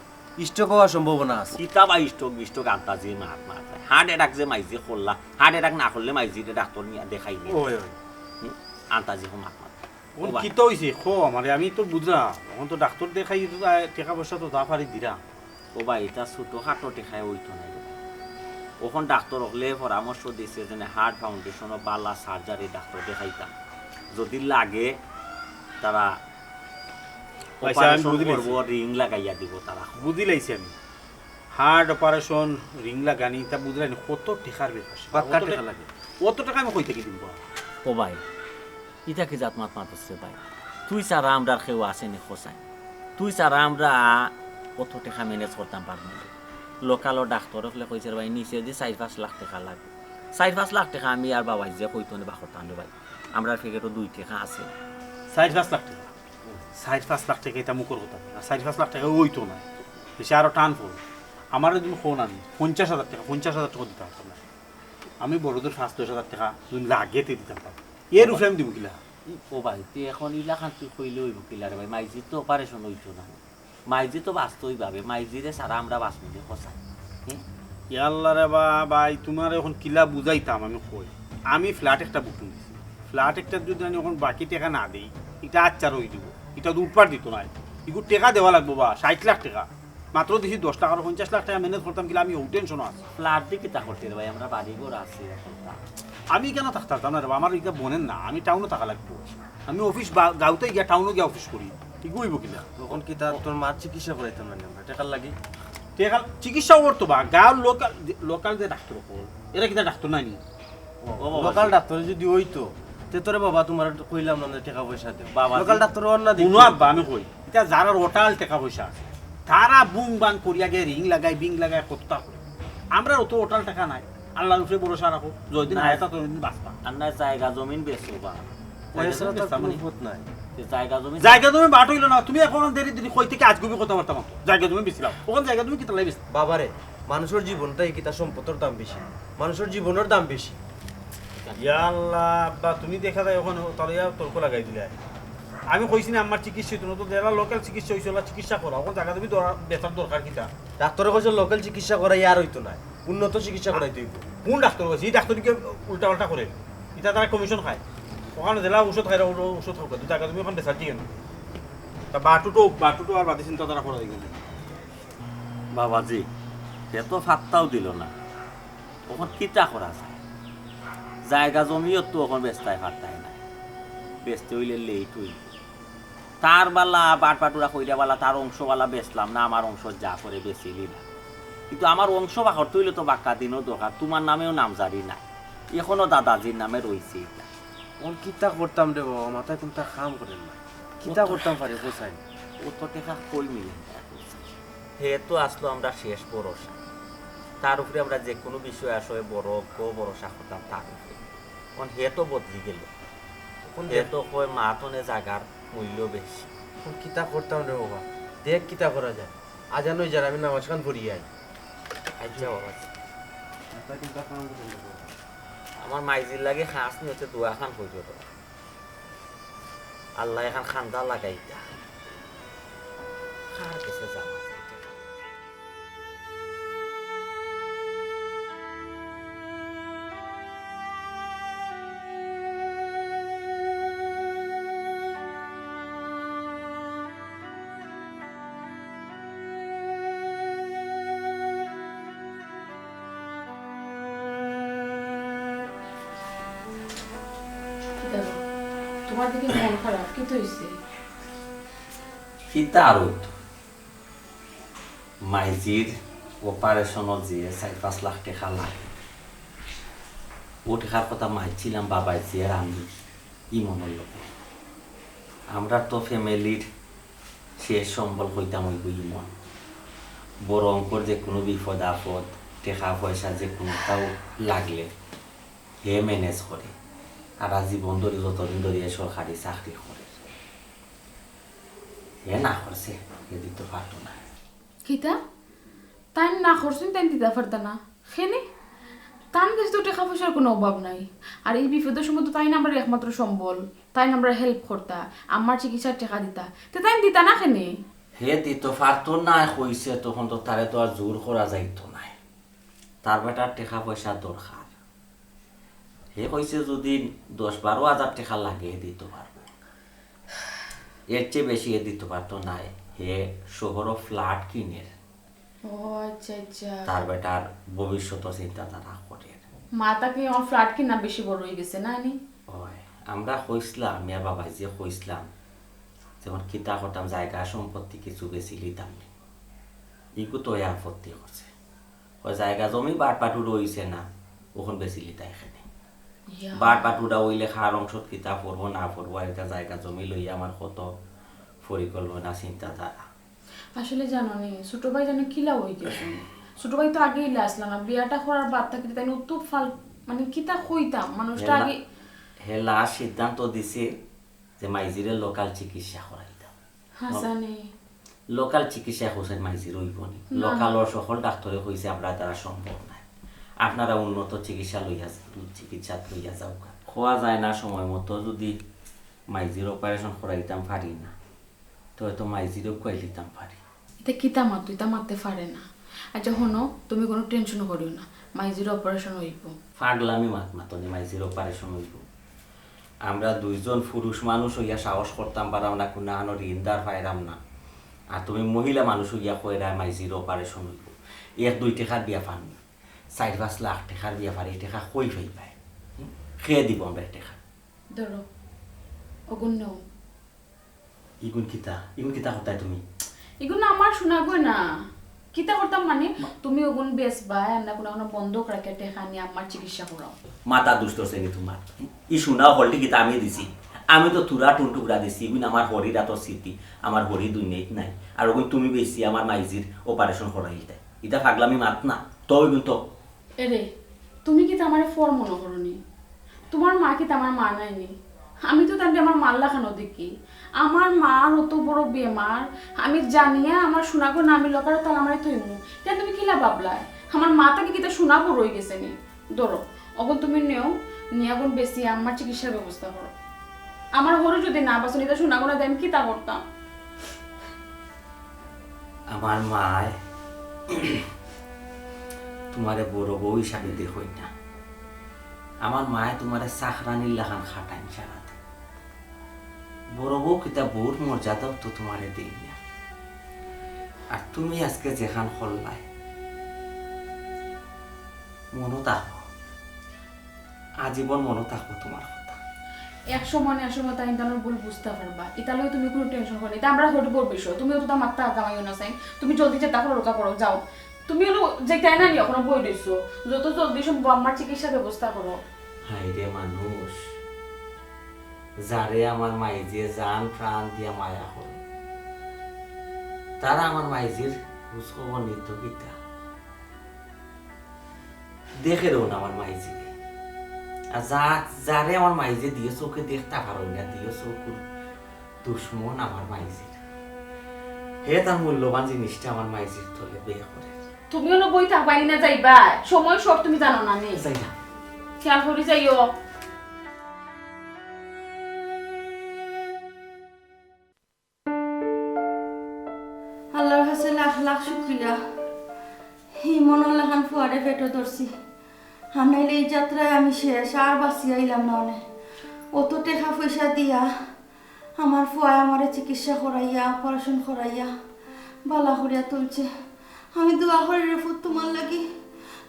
স্ট্রোক অওয়ার সম্ভাবনা আছে। কিতা বা স্ট্রোক বিস্ট্রোক আন্তাজি মাত মাত। হার্ট অ্যাটাক যে মাইজি করলা, হার্ট অ্যাটাক না করলে মাইজিরে ডাক্তর নিয়া দেখাইনি। ওই, ওই। হুম, আন্তাজি হো মাত মাত। ও অখন ভাই। কিতা অইছে? কও আমারে, আমি তো বুঝলাম। অখন তো ডাক্তর দেখাই তো তা-, টেকা পয়সা তো তা পারি দিরা। ও ভাই, ইতা ছোটখাটো টেকায় অইতো নায় রে। অখন ডাক্তর অকলে পরামর্শ দিছে যেন হার্ট ফাউন্ডেশনও বালা সার্জারি ডাক্তর দেখাইতাম। যুদি লাগে তারা আচ্ছা, আমি অপারেশন বুঝি করবো, লাইছি। রিং লাগাইয়া দিবো তারা। বুঝি লাইছি আমি। হার্ট অপারেশন, রিং লাগানি, ইতা বুঝরায়নি, কত টেকার ব্যাপার। বাক্কা অত টেকা টে-, লাগে। অত টেকা আমি কই থাকি দিমু বা? ও ভাই, ইতা কি জাত মাত মাতস রে ভাই? তুই ছাড়া আমরার কেউ আছেনি কছাইন? তুই ছাড়া আমরা অত টেকা ম্যানেজ করতাম পারমু নি? লোকালর ডাক্তর অকলে কইছে রে ভাই, নিচেদি চাইর পাঁচ লাখ টেকা লাগে। চাইর পাঁচ লাখ টেকা আমি আর বাবায় যে কইতো নি বা করতাম রে ভাই। আমরার পকেটো দুই টেকা আছে। চাইর পাঁচ লাখ টেকা? চাইর পাঁচ লাখ টেকা ইতা মুখর কথা না। চাইর পাঁচ লাখ টেকা অইতো নায়। বেশি আরো টান পড়বো। আমারে তুমি কও না নি, পঞ্চাশ হাজার টেকা, পঞ্চাশ হাজার টেকা দিতাম পারতাম না। আমি বড়জোর পাঁচ দশ হাজার টেকা যদি লাগে তে দিতাম পারতাম। এর উপরে আমি দিমু কিলা? ই, ও ভাই, তুই অখন ইলাখান তুই কইলে অইবো কিলা রে ভাই? মাইজির তো অপারেশন অইতো না। মাইজি তো বাঁচতই ভাবে, মাইজিরে ছাড়া আমরা বাঁচমু নি কছাইন? হুম? ইয়াল্লা রে বা-, ভাই, তুমারে অখন কিলা বুঝাইতাম আমি কই। আমি ফ্ল্যাট একটা বুকিং দিছি। ফ্ল্যাট একটা যদি আমি অখন বাকি টেকা না দেই, ইটা আচ্ছা রই দিব। ইটা তো উপহার দিতো নায়। ইগু টেকা দেওয়া লাগবো বা, ষাইট লাখ টেকা। মাত্র দিছি দশ লাখ, আরো পঞ্চাশ লাখ টেকা ম্যানেজ করতাম কিলা, আমি অউ টেনশনও আছি। ফ্ল্যাট দি কিতা করতে রে ভাই, আমরা বাড়ি ঘর আছে অখন তা। আমি কেনে থাকতাম না রে বা, আমার ইটা বনের না, আমি টাউনো থাকা লাগবো। আমি অফিস বা-, গাঁওতে গিয়া, টাউনো গিয়া অফিস করি। ইগু অইবো কিলা? অখন কিতা তোর মার চিকিৎসা করাইতাম না নি আমরা, টেকার লাগি? টেকা, চিকিৎসা করতো বা, গাঁওর লোকাল, লোকাল যে ডাক্তর অকল, এরা কিতা ডাক্তর নায় নি? ও, ও বাবা। লোকাল ডাক্তর যদি অইতো, তে তোরে বাবা তুমার কইলাম না যে টেকা পয়সা দেও। বাবা লোকাল জি। ডাক্তর অর না দেখি। হুনো আব্বা, আমি কই, ইতা যারার অটাল টেকা পয়সা আছে, তারা বুং বাং করিয়া গিয়া রিং লাগায়, বিং লাগায়, কততা করে। আমরার অত অটাল টেকা নাই। আল্লার উপরে ভরসা রাখো, যতদিন না। হায়াত আছো, ততদিন বাঁচবা। আর না জাগা জমিন বেচো বা। পয়সা ছাড়া তো আর কুনু পথ নাই। যে জাগা জমিন জাগা জমিন বাট অইলো না, তুমি অখন দেরি দেরি কই থাকি আজগুবি কথাবার্তা মাতো। জাগা জমিন বেচিলাও। অখন জাগা জমিন কিতার লাগি বেচতাম? বাবারে, মানুষর জীবনটাই কিতা সম্পদর দাম বেশি? মানুষর জীবনর দাম বেশি। ইয়া আল্লাহ, আব্বা, তুমি দেখা যায় অখন তাইলে ইয়া তর্ক লাগাই দিলায়। আমি কইছি না, আমার চিকিৎসা অইতো না, তো যেলা লোকাল চিকিৎসা অইছে, ওলা চিকিৎসা করা। অখন জাগা জমিন দরা-, বেচার দরকার কিতা? ডাক্তরে কইছে লোকাল চিকিৎসা করাইয়া আর অইতো নায়, উন্নত চিকিৎসা করাইতে অইবো। কোন ডাক্তর কইছে? ই ডাক্তরে কিতা উল্টা পাল্টা করে? ইতা তারা কমিশন খায়। অখানো যেলা ঔষধ খায়, ও-, ঔষধ খাউক। দুই টাকা তুমি অখন বেচার দিকে না। তা বাটুটো, বাটুটো আর বাদে চিন্তা তারা করা দেখি না। বাবাজি, হে তো ফাত্তাও দিলো না। অখন কিতা করা যায়? জাগা জমিও তো অখন বেচতায় পারতায় না। বেচতে অইলে লেট অইবো। তার বালা, বাটপাটুরা কইরা বালা, তার অংশ বালা বেচলাম না, আমার অংশ যা করে বেচিলি না। কিন্তু আমার অংশ বাকরতে অইলে তো বাক্কা দিনও দরকার, তুমার নামেও নামজারি নাই, অখনো দাদাজির নামে রইছে ইটা। অখন কিতা করতাম রে বাবা, মাথায় কুনতা কাম করের না। কিতা অত করতাম পারি, কছাইন? অত টেকা কই মিলে না, কছাইন? হে তো আছলো আমরার শেষ ভরসা, তার উপরে আমরা যেকুনু বিষয় আশয়ে বড় অগ্র ভরসা করতাম তার উপরে। অখন হে তো বদলি গেলো। অখন হে দেখ- তো কয় মাতনে জাগার মূল্য বেশি। অখন কিতা করতাম রে বাবা? দেখ কিতা করা যায়। আজান অই যার, আমি নামাজ খান পড়ি আই। আচ্ছা বাবা। আমার মাইজির লাগি খাস নিয়তে দোয়া খান করিও তো। আল্লায় এখান খান্দা লাগাইতা। কার গেছে যাওয়া? কিতা গো? তুমার দেখি মন খারাপ, কিতা অইছে? কিতা আর অইতো? মাইজির অপারেশনর যে চাইর পাঁচ লাখ টেকা লাগে, অউ টেকার কথা মাতছিলাম বাবাইজি আর আমি ইমনর লগে। আমরার তো ফ্যামিলির শেষ সম্বল কইতাম অইবো ইমন। বড় অঙ্কর যেকুনু বিপদ আপদ, টেকা পয়সা যেকুনুটাও লাগলে হে ম্যানেজ করে। আর আজীবন ধরি, যতদিন ধরি হে সরকারি চাকরি করে, হে না করছে, হে দিতো পারতো না। কিতা? তাইন না করছইন, তাইন দিতা পারতা না? কেনে? তান গেছে তো টেকা পয়সার কুনু অভাব নাই। আর ই বিপদর সময় তো তাইন আমরার একমাত্র সম্বল, তাইন আমরার হেল্প করতা, আম্মার চিকিৎসার টেকা দিতা। তে তাইন দিতা না কেনে? হে দিতো পারতো না কইছে, তখন তো তারে তো আর জোর করা যাইতো নায়। তার বেটার টেকা পয়সার দরকার। হে কইছে যুদি দশ বারো হাজার টেকা লাগে, হে দিতো পারবো। এর চেয়ে বেশি হে দিতো পারতো নায়। হে শহরো ফ্ল্যাট কিনের। ও আচ্ছা, আচ্ছা। তার বেটার ভবিষ্যতর চিন্তাধারা করের। মাতা কিতা অখন ফ্ল্যাট কিনা বেশি বড় অইগেছে না নি? অয়, আমরা কইছলাম, মিয়া বাবাইজিরে কইছলাম, যেমন কিতা করতাম, জাগা সম্পত্তি কিছু বেচিলিতাম নি। ইগু তো হে আপত্তি করছে। অউ জাগা জমি বাটবাটুরা অইছে না, অখন বেচিলিতাম কেনে। ইয়া। বাটবাটুরা অইলে কার অংশত কিতা পড়বো না পড়বো, আর ইতা জাগা জমি লইয়া আমার কত পরিকল্পনা চিন্তাধারা। আসলে জানো নি, ছোট ভাই জানো কিলা অইগেছে। ছোট ভাই তো আগেউ ইলা আছলা না, বিয়াটা করার বাদ থাকি তাইন অত ফাল-, মানে কিতা কইতাম, মানুষটা হে লা-, আগে হে লাস্ট সিদ্ধান্ত দিছে যে মাইজিরে লোকাল চিকিৎসা করাইতাম। হাছানি। লোকাল চিকিৎসা করছেন মাইজির অইবো নি? না। লোকালর সকল ডাক্তরে কইছে, "আপনার দ্বারা সম্ভব নায়, আপনারা উন্নত চিকিৎসা লইয়া, চিকিৎসাত লইয়া যাউক্কা।" কওয়া যায় না সময় মতো, যুদি মাইজির অপারেশন করাইতাম পারি না, তে অয়তো মাইজিরেও খুয়াইলিতাম পারি। ইতা কিতা মাতো, ইতা মাততে পারে না। আচ্ছা হুনো, তুমি কুনু টেনশন করিও না, মাইজির অপারেশন অইবো। ফাগলামি মাত মাতো নি, মাইজির অপারেশন অইবো। আমরা দুইজন পুরুষ মানুষ অইয়া সাহস করতাম পাররাম না, কুনু আনো ঋণদার পাইরাম না। আর তুমি মহিলা মানুষ অইয়া কইরায় মাইজির অপারেশন অইবো। এক দুই টেকার ব্যাপার নি, চাইর পাঁচ লাখ টেকার ব্যাপার, ই টেকা কই পাইবায়? হুম? কে দিবো আমরা ই টেকা? ধরো, অগুন নেও। ইগুন কিতা? ইগুন কিতা করতায় তুমি? ইগুন আমার সোনা গয়না। কিতা করতাম মানে? মা- তুমি অগুন বেচবায়, আর না কুনু কুনু বন্ধক রাখিয়া টেকা নিয়া আম্মার চিকিৎসা করাও। মাথা দুষ্ট শ্রেণী তোমার। ই সোনা হলটি কিতা আমি দিছি? আমি তো থুড়া টুনটুকরা দিছি, ইগুন আমার হরির আতর স্মৃতি, আমার হরি দুনিয়াত নাই। আর অগুন তুমি বেচিয়া আমার মাইজির অপারেশন করাইলিতায়। ইতা ফাগলামি মাত না, তো ইগুন তো। এরে, তুমি কিতা আমারে ফর মনো করো নি? তুমার মা কিতা আমার মা নায় নি? আমি তো তানরে আমার মার লাখানউ দেখি। আমার মার অত বড় বেমার, আমি জানিয়া আমার সোনা গয়না আমি লকারো তালা মারি থইমু। তে তুমি কিলা ভাবলায়? আমার মা থাকি কিতা সোনা বড় অইগেছে নি? ধরো, অগুন তুমি নেও, নিয়া অগুন বেচিয়া আম্মার চিকিৎসার ব্যবস্থা করো। আমার হরি যুদি না বাঁচে নি, তে সোনা গয়না দিয়া আমি কিতা করতাম? আমার মায় তুমারে বড় বউ হিসাবে দেখইন না। আমার মায় তুমারে চাকরানির লাখান খাটাইন সারাদিন। বড় বউ কিতা বউর মর্যাদাও তো তুমারে দেইন না। আর তুমি আজকে যেখান করলায়, মনো থাকবো, আজীবন মনো থাকবো তুমার কথা। এক সময় না এক সময় তাইন তানর ভুল বুঝতা পারবা। ইতা লইয়া তুমি কুনু টেনশন করো না। ইতা আমরার হরির বউর বিষয়। তুমি অততা মাথা ঘামাইও না চাইন। তুমি জলদি যেতা করো, অতা করো, যাও। তুমি অইলো যাইতায় না নি, অখনো বই রইছো। যত জলদি সম্ভব আম্মার চিকিৎসার ব্যবস্থা করো। হায়রে মানুষ, যারে আমার মাইজিয়ে জান প্রাণ দিয়া মায়া করে, তারা আমার মাইজির খোঁজ খবর নিতো কিতা? দেখেরও না আমার মাইজিরে। আর যা-, যারে আমার মাইজিয়ে দিও চউখে দেখতা পারইন না, দিও চউখর দুশমন আমার মাইজির। হে তার মূল্যবান জিনিসটা আমার মাইজির তলে বের করে। তুমি অনো বই থাকবায় নি না যাইবায়? সময় short, তুমি জানো না নি? যাই না। খেয়াল করি যাইও। আল্লার কাছে লাখ লাখ শুকরিয়া, ইমনর লাখান ফুয়ারে পেটো ধরছি। আর নাইলে ই যাত্রায় আমি শেষ, আর বাঁচিয়া আইলাম না অনে। অত টেকা পয়সা দিয়া আমার ফুয়ায় আমারে চিকিৎসা করাইয়া, operation করাইয়া, বালা করিয়া তুলছে। আমি দোয়া করি রে ফুত তুমার লাগি,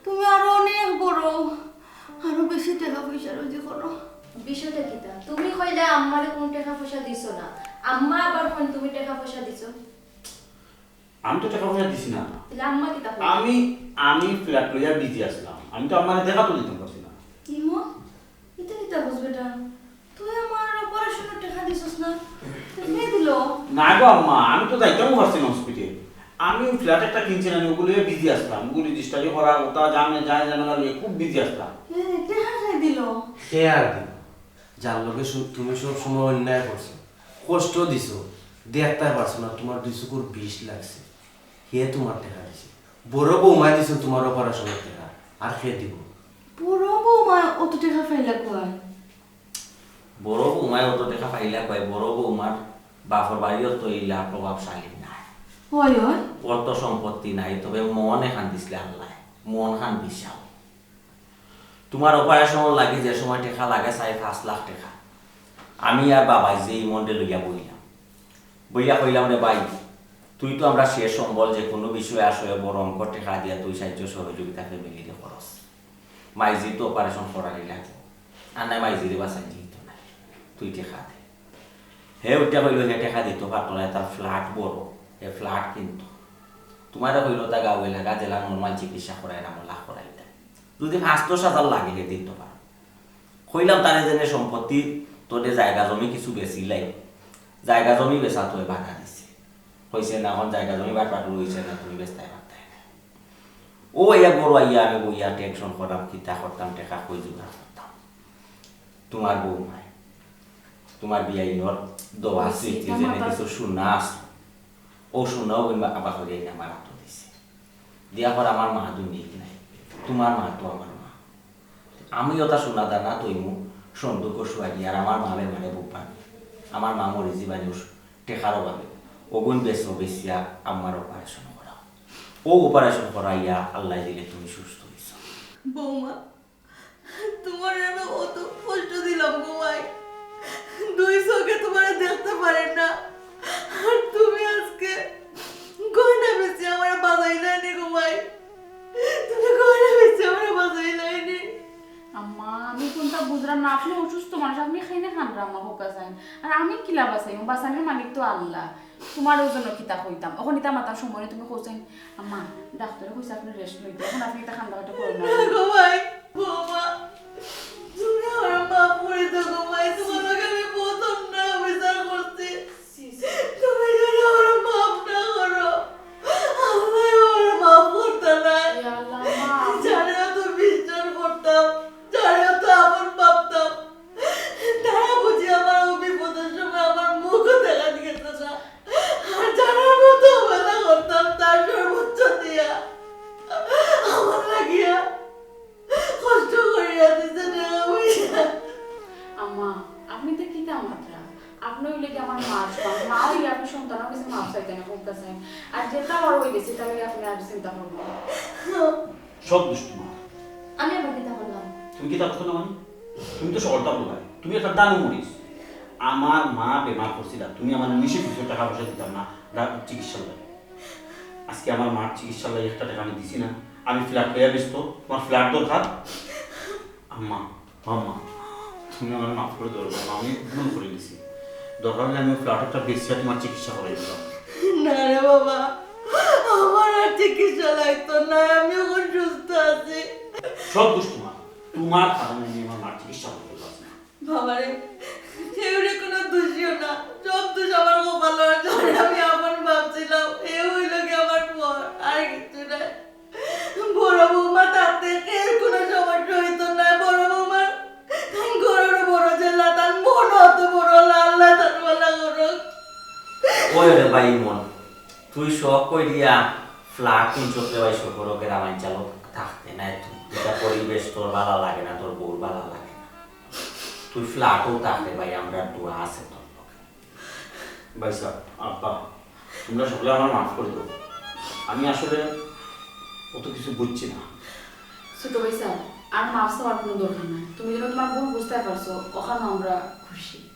তুমি আরো অনেক বড়, আরো বেশি টেকা পয়সা রুজি করো। বিষয়টা কিতা? তুমি কইলা আম্মারে কুনু টেকা পয়সা দিছো না, আম্মা আবার কইন তুমি টেকা পয়সা দিছো। আমি তো টেকা পয়সা দিছি না। তাহলে আম্মা কিতা কইন? আমি আমি ফ্ল্যাট লইয়া বিজি আছলাম, আমি তো আম্মারে দেখা তো দিতাম পারছি না। ইমন, ইতা কিতা কস বেটা? তুই আমার অপারেশনর টেকা দিছস না? তো কে দিল? না গো আম্মা, আমি তো যাইতামও পারছি না হসপিটাল। আমি ফ্ল্যাট একটা কিনছি না, ওগুলো লইয়া বিজি আছলাম, ওগুলো রেজিস্টারি করা, ওটা জানে যায় জানা লাগে, খুব বিজি আছলাম। এ, টেকা কে দিল? কে আর দিল? যার লগে সু- তুমি সব সময় অন্যায় করছো, কষ্ট দিছো, দেখতে পারছো না, তোমার দুই চকুর বিষ লাগছে, হে তোমার টেকা দিছে। বড় বৌমায় দিছে তোমার অপারেশনর টেকা, আর কে দিব? বড় বৌমা অত টেকা পাইলা কই? বড় বৌমায় অত টেকা পাইলা কই? বড় বৌমার বাপর বাড়িও তো ইলা প্রভাবশালী নাই, হয় হয়। অর্থ সম্পত্তি নাই, তবে মন এখান দিছলে আল্লাহ, মন খান দিছাও। তোমার অপারেশন লাগি যে সময় টেকা লাগে চাই পাঁচ লাখ টেকা, আমি আর বাবায় যে ইমনরে লইয়া বইলাম, বইয়া কইলাম, "রে ভাই, তুই তো আমরা শেষ সম্বল, যে কোনো বিষয়ে আসলে বড় অঙ্ক টেকা দিয়া তুই সাহায্য সহযোগিতা ফ্যামিলিরে খরচ, মাইজির তো অপারেশন করারই লাগবো, আর নাই মাইজিরে বাঁচাই দিত না, তুই টেকা দে।" হে উঠে কইল, হে টেকা দিত পারতো না, তার ফ্ল্যাট বড়, হে ফ্ল্যাট কিনতো। তোমারে কইল, তা গাঁও এলাকা জেলা নর্মাল চিকিৎসা করাই না, মোলা করাইতা। যদি পাঁচ দশ হাজার লাগে, হে দিত পারো। কইলাম, তারে যেনে সম্পত্তি, তোরে জায়গা জমি কিছু বেচিলাই, জায়গা জমি বেচা তো বাধা দিছে। কইছে, "না, এখন জায়গা জমি বাটপাট রইছে না, তুমি বেচতায় পারতায় না।" ও আইয়া বড় আইয়া আমি বইয়া টেনশন করতাম, কিতা করতাম, টেকা কই জোগাড় করতাম। তোমার বৌমায়, তোমার বিয়াইনর দেওয়া স্মৃতি যেনে কিছু সোনা আছে, ও সোনাও কিংবা আবার করিয়া আমার আতো দিছে। দিয়া কর আমার মা দুনিয়াত নাই, তোমার মা তো আমার মা। আমি ওটা সোনা দানা তৈমু সন্দুক শুয়াই, আর আমার মা বেমারে বুক পানি, আমার মা মরি জীবাণু টেকার অভাবে অগুন বেচো, বেচিয়া আমার অপারেশন করাও। ও অপারেশন করাইয়া আল্লাহ দিলে তুমি সুস্থ হইছো। বৌমা, তোমার আমি অত কষ্ট দিলাম গো মাই, দুই চোখে তোমার দেখতে পারেন না, আর তুমি আজকে গয়না বেচে আমার বাজাইলায় নি গো মাই, তুমি গয়না বেচে আমার বাজাইলায় নি। আম্মা, আমি কোনটা বুঝলাম না, আপনি অসুস্থ মানুষ, আপনি খাইনে খান রে আম্মা, হোকা চাইন। আর আমি কিলা বাঁচাইমু, বাঁচানির মালিক তো আল্লাহ। তোমার ওই জন্য কিতা কইতাম, অখন ইতা মাতার সময় নেই, তুমি কইছেন, "আম্মা, ডাক্তারে কইছে আপনি রেস্ট লইতে, এখন আপনি ইতা কান্দাকাটি করেন না।" না গো ভাই, বৌমা, তুমি আমার মাফ করে দাও গো ভাই, তোমার লগে আমি বহুত অন্যায় অবিচার করছি। তুমি যদি আমার মাফ না করো, আল্লাহ আমার মাফ করতে নাই। ইয়া আল্লাহ, মা, আমি যারে অত বিশ্বাস করতাম, যারে অত আপন ভাবতাম, তারা বুঝি আমার ও বিপদের সময় আমার মুখও দেখাত গেছে না। আর যারার মতো অবহেলা করতাম, তার সর্বোচ্চ দিয়া আমার লাগিয়া কষ্ট করিয়া দিছে টেকা পয়সা। আম্মা, আপনি তো কিতা মাতরা? আপনি হইলে কি আমার মা সমান? মা হইলে আপনি সন্তানের কাছে মাফ চাইতে না, কোন কাছে? আর যেটা আমার হয়ে গেছে, তাহলে আপনি আর চিন্তা করবেন না। সব দোষ তোমার। আমি আবার কিতা করলাম? তুমি কিতা করছো না মানে? তুমি তো সকালটা বললায়, তুমি একটা দানু মরিস। আমার মা বেমার করছিল, তুমি আমার নিষেধ দিছো টাকা পয়সা দিতাম না, ডাক-, চিকিৎসা লাগে। আজকে আমার মার চিকিৎসা লাগে একটা টাকা আমি দিছি না, আমি ফ্ল্যাট লইয়া ব্যস্ত, তোমার ফ্ল্যাট দরকার। আম্মা, আম্মা, তুমি আমার মাফ করে দাও বাবা, আমি ভুল করে দিছি। দরকার হলে আমি ফ্ল্যাট একটা বেচিয়া তোমার চিকিৎসা করাই দিতাম। না রে বাবা, আমার আর চিকিৎসা লাগতো না, আমি এখন সুস্থ আছি। সব দোষ তোমার, তোমার কারণে আমি আমার মার চিকিৎসা করতে পারছি না। বাবারে, কেউরে কোনো দোষিও না, সব দোষ আমার কপালর। যারে আমি আপন ভাবছিলাম, এ হইল কি আমার পর, আর কিচ্ছু নাই। বড় বৌমা থাকতে এর কোনো সমস্যা হইতো না। বড় বৌমার তান ঘরর বড় জেলা, তান মন অত বড়, আল্লাহ তার ভালা করুক। ওই রে ভাই মন, তুই শখ কই দিয়া ফ্ল্যাট কিনছস রে ভাই, শহরও গ্রামাঞ্চল থাকতে নাই তুই। এটা পরিবেশ তোর ভালা লাগে না, তোর বউর ভালা লাগে না। তুই ফ্ল্যাটও থাকতে ভাই, আমরা দোয়া আছে তোর লগে। ভাই সাহেব, আব্বা, তোমরা সকলে আমার মাফ করে দাও। আমি আসলে অত কিছু বুঝছি না। ছোট ভাই সাহেব, আর মাফ চাওয়ার কোনো দরকার নাই। তুমি যেন তোমার ভুল বুঝতে পারছো, ওখানে আমরা খুশি।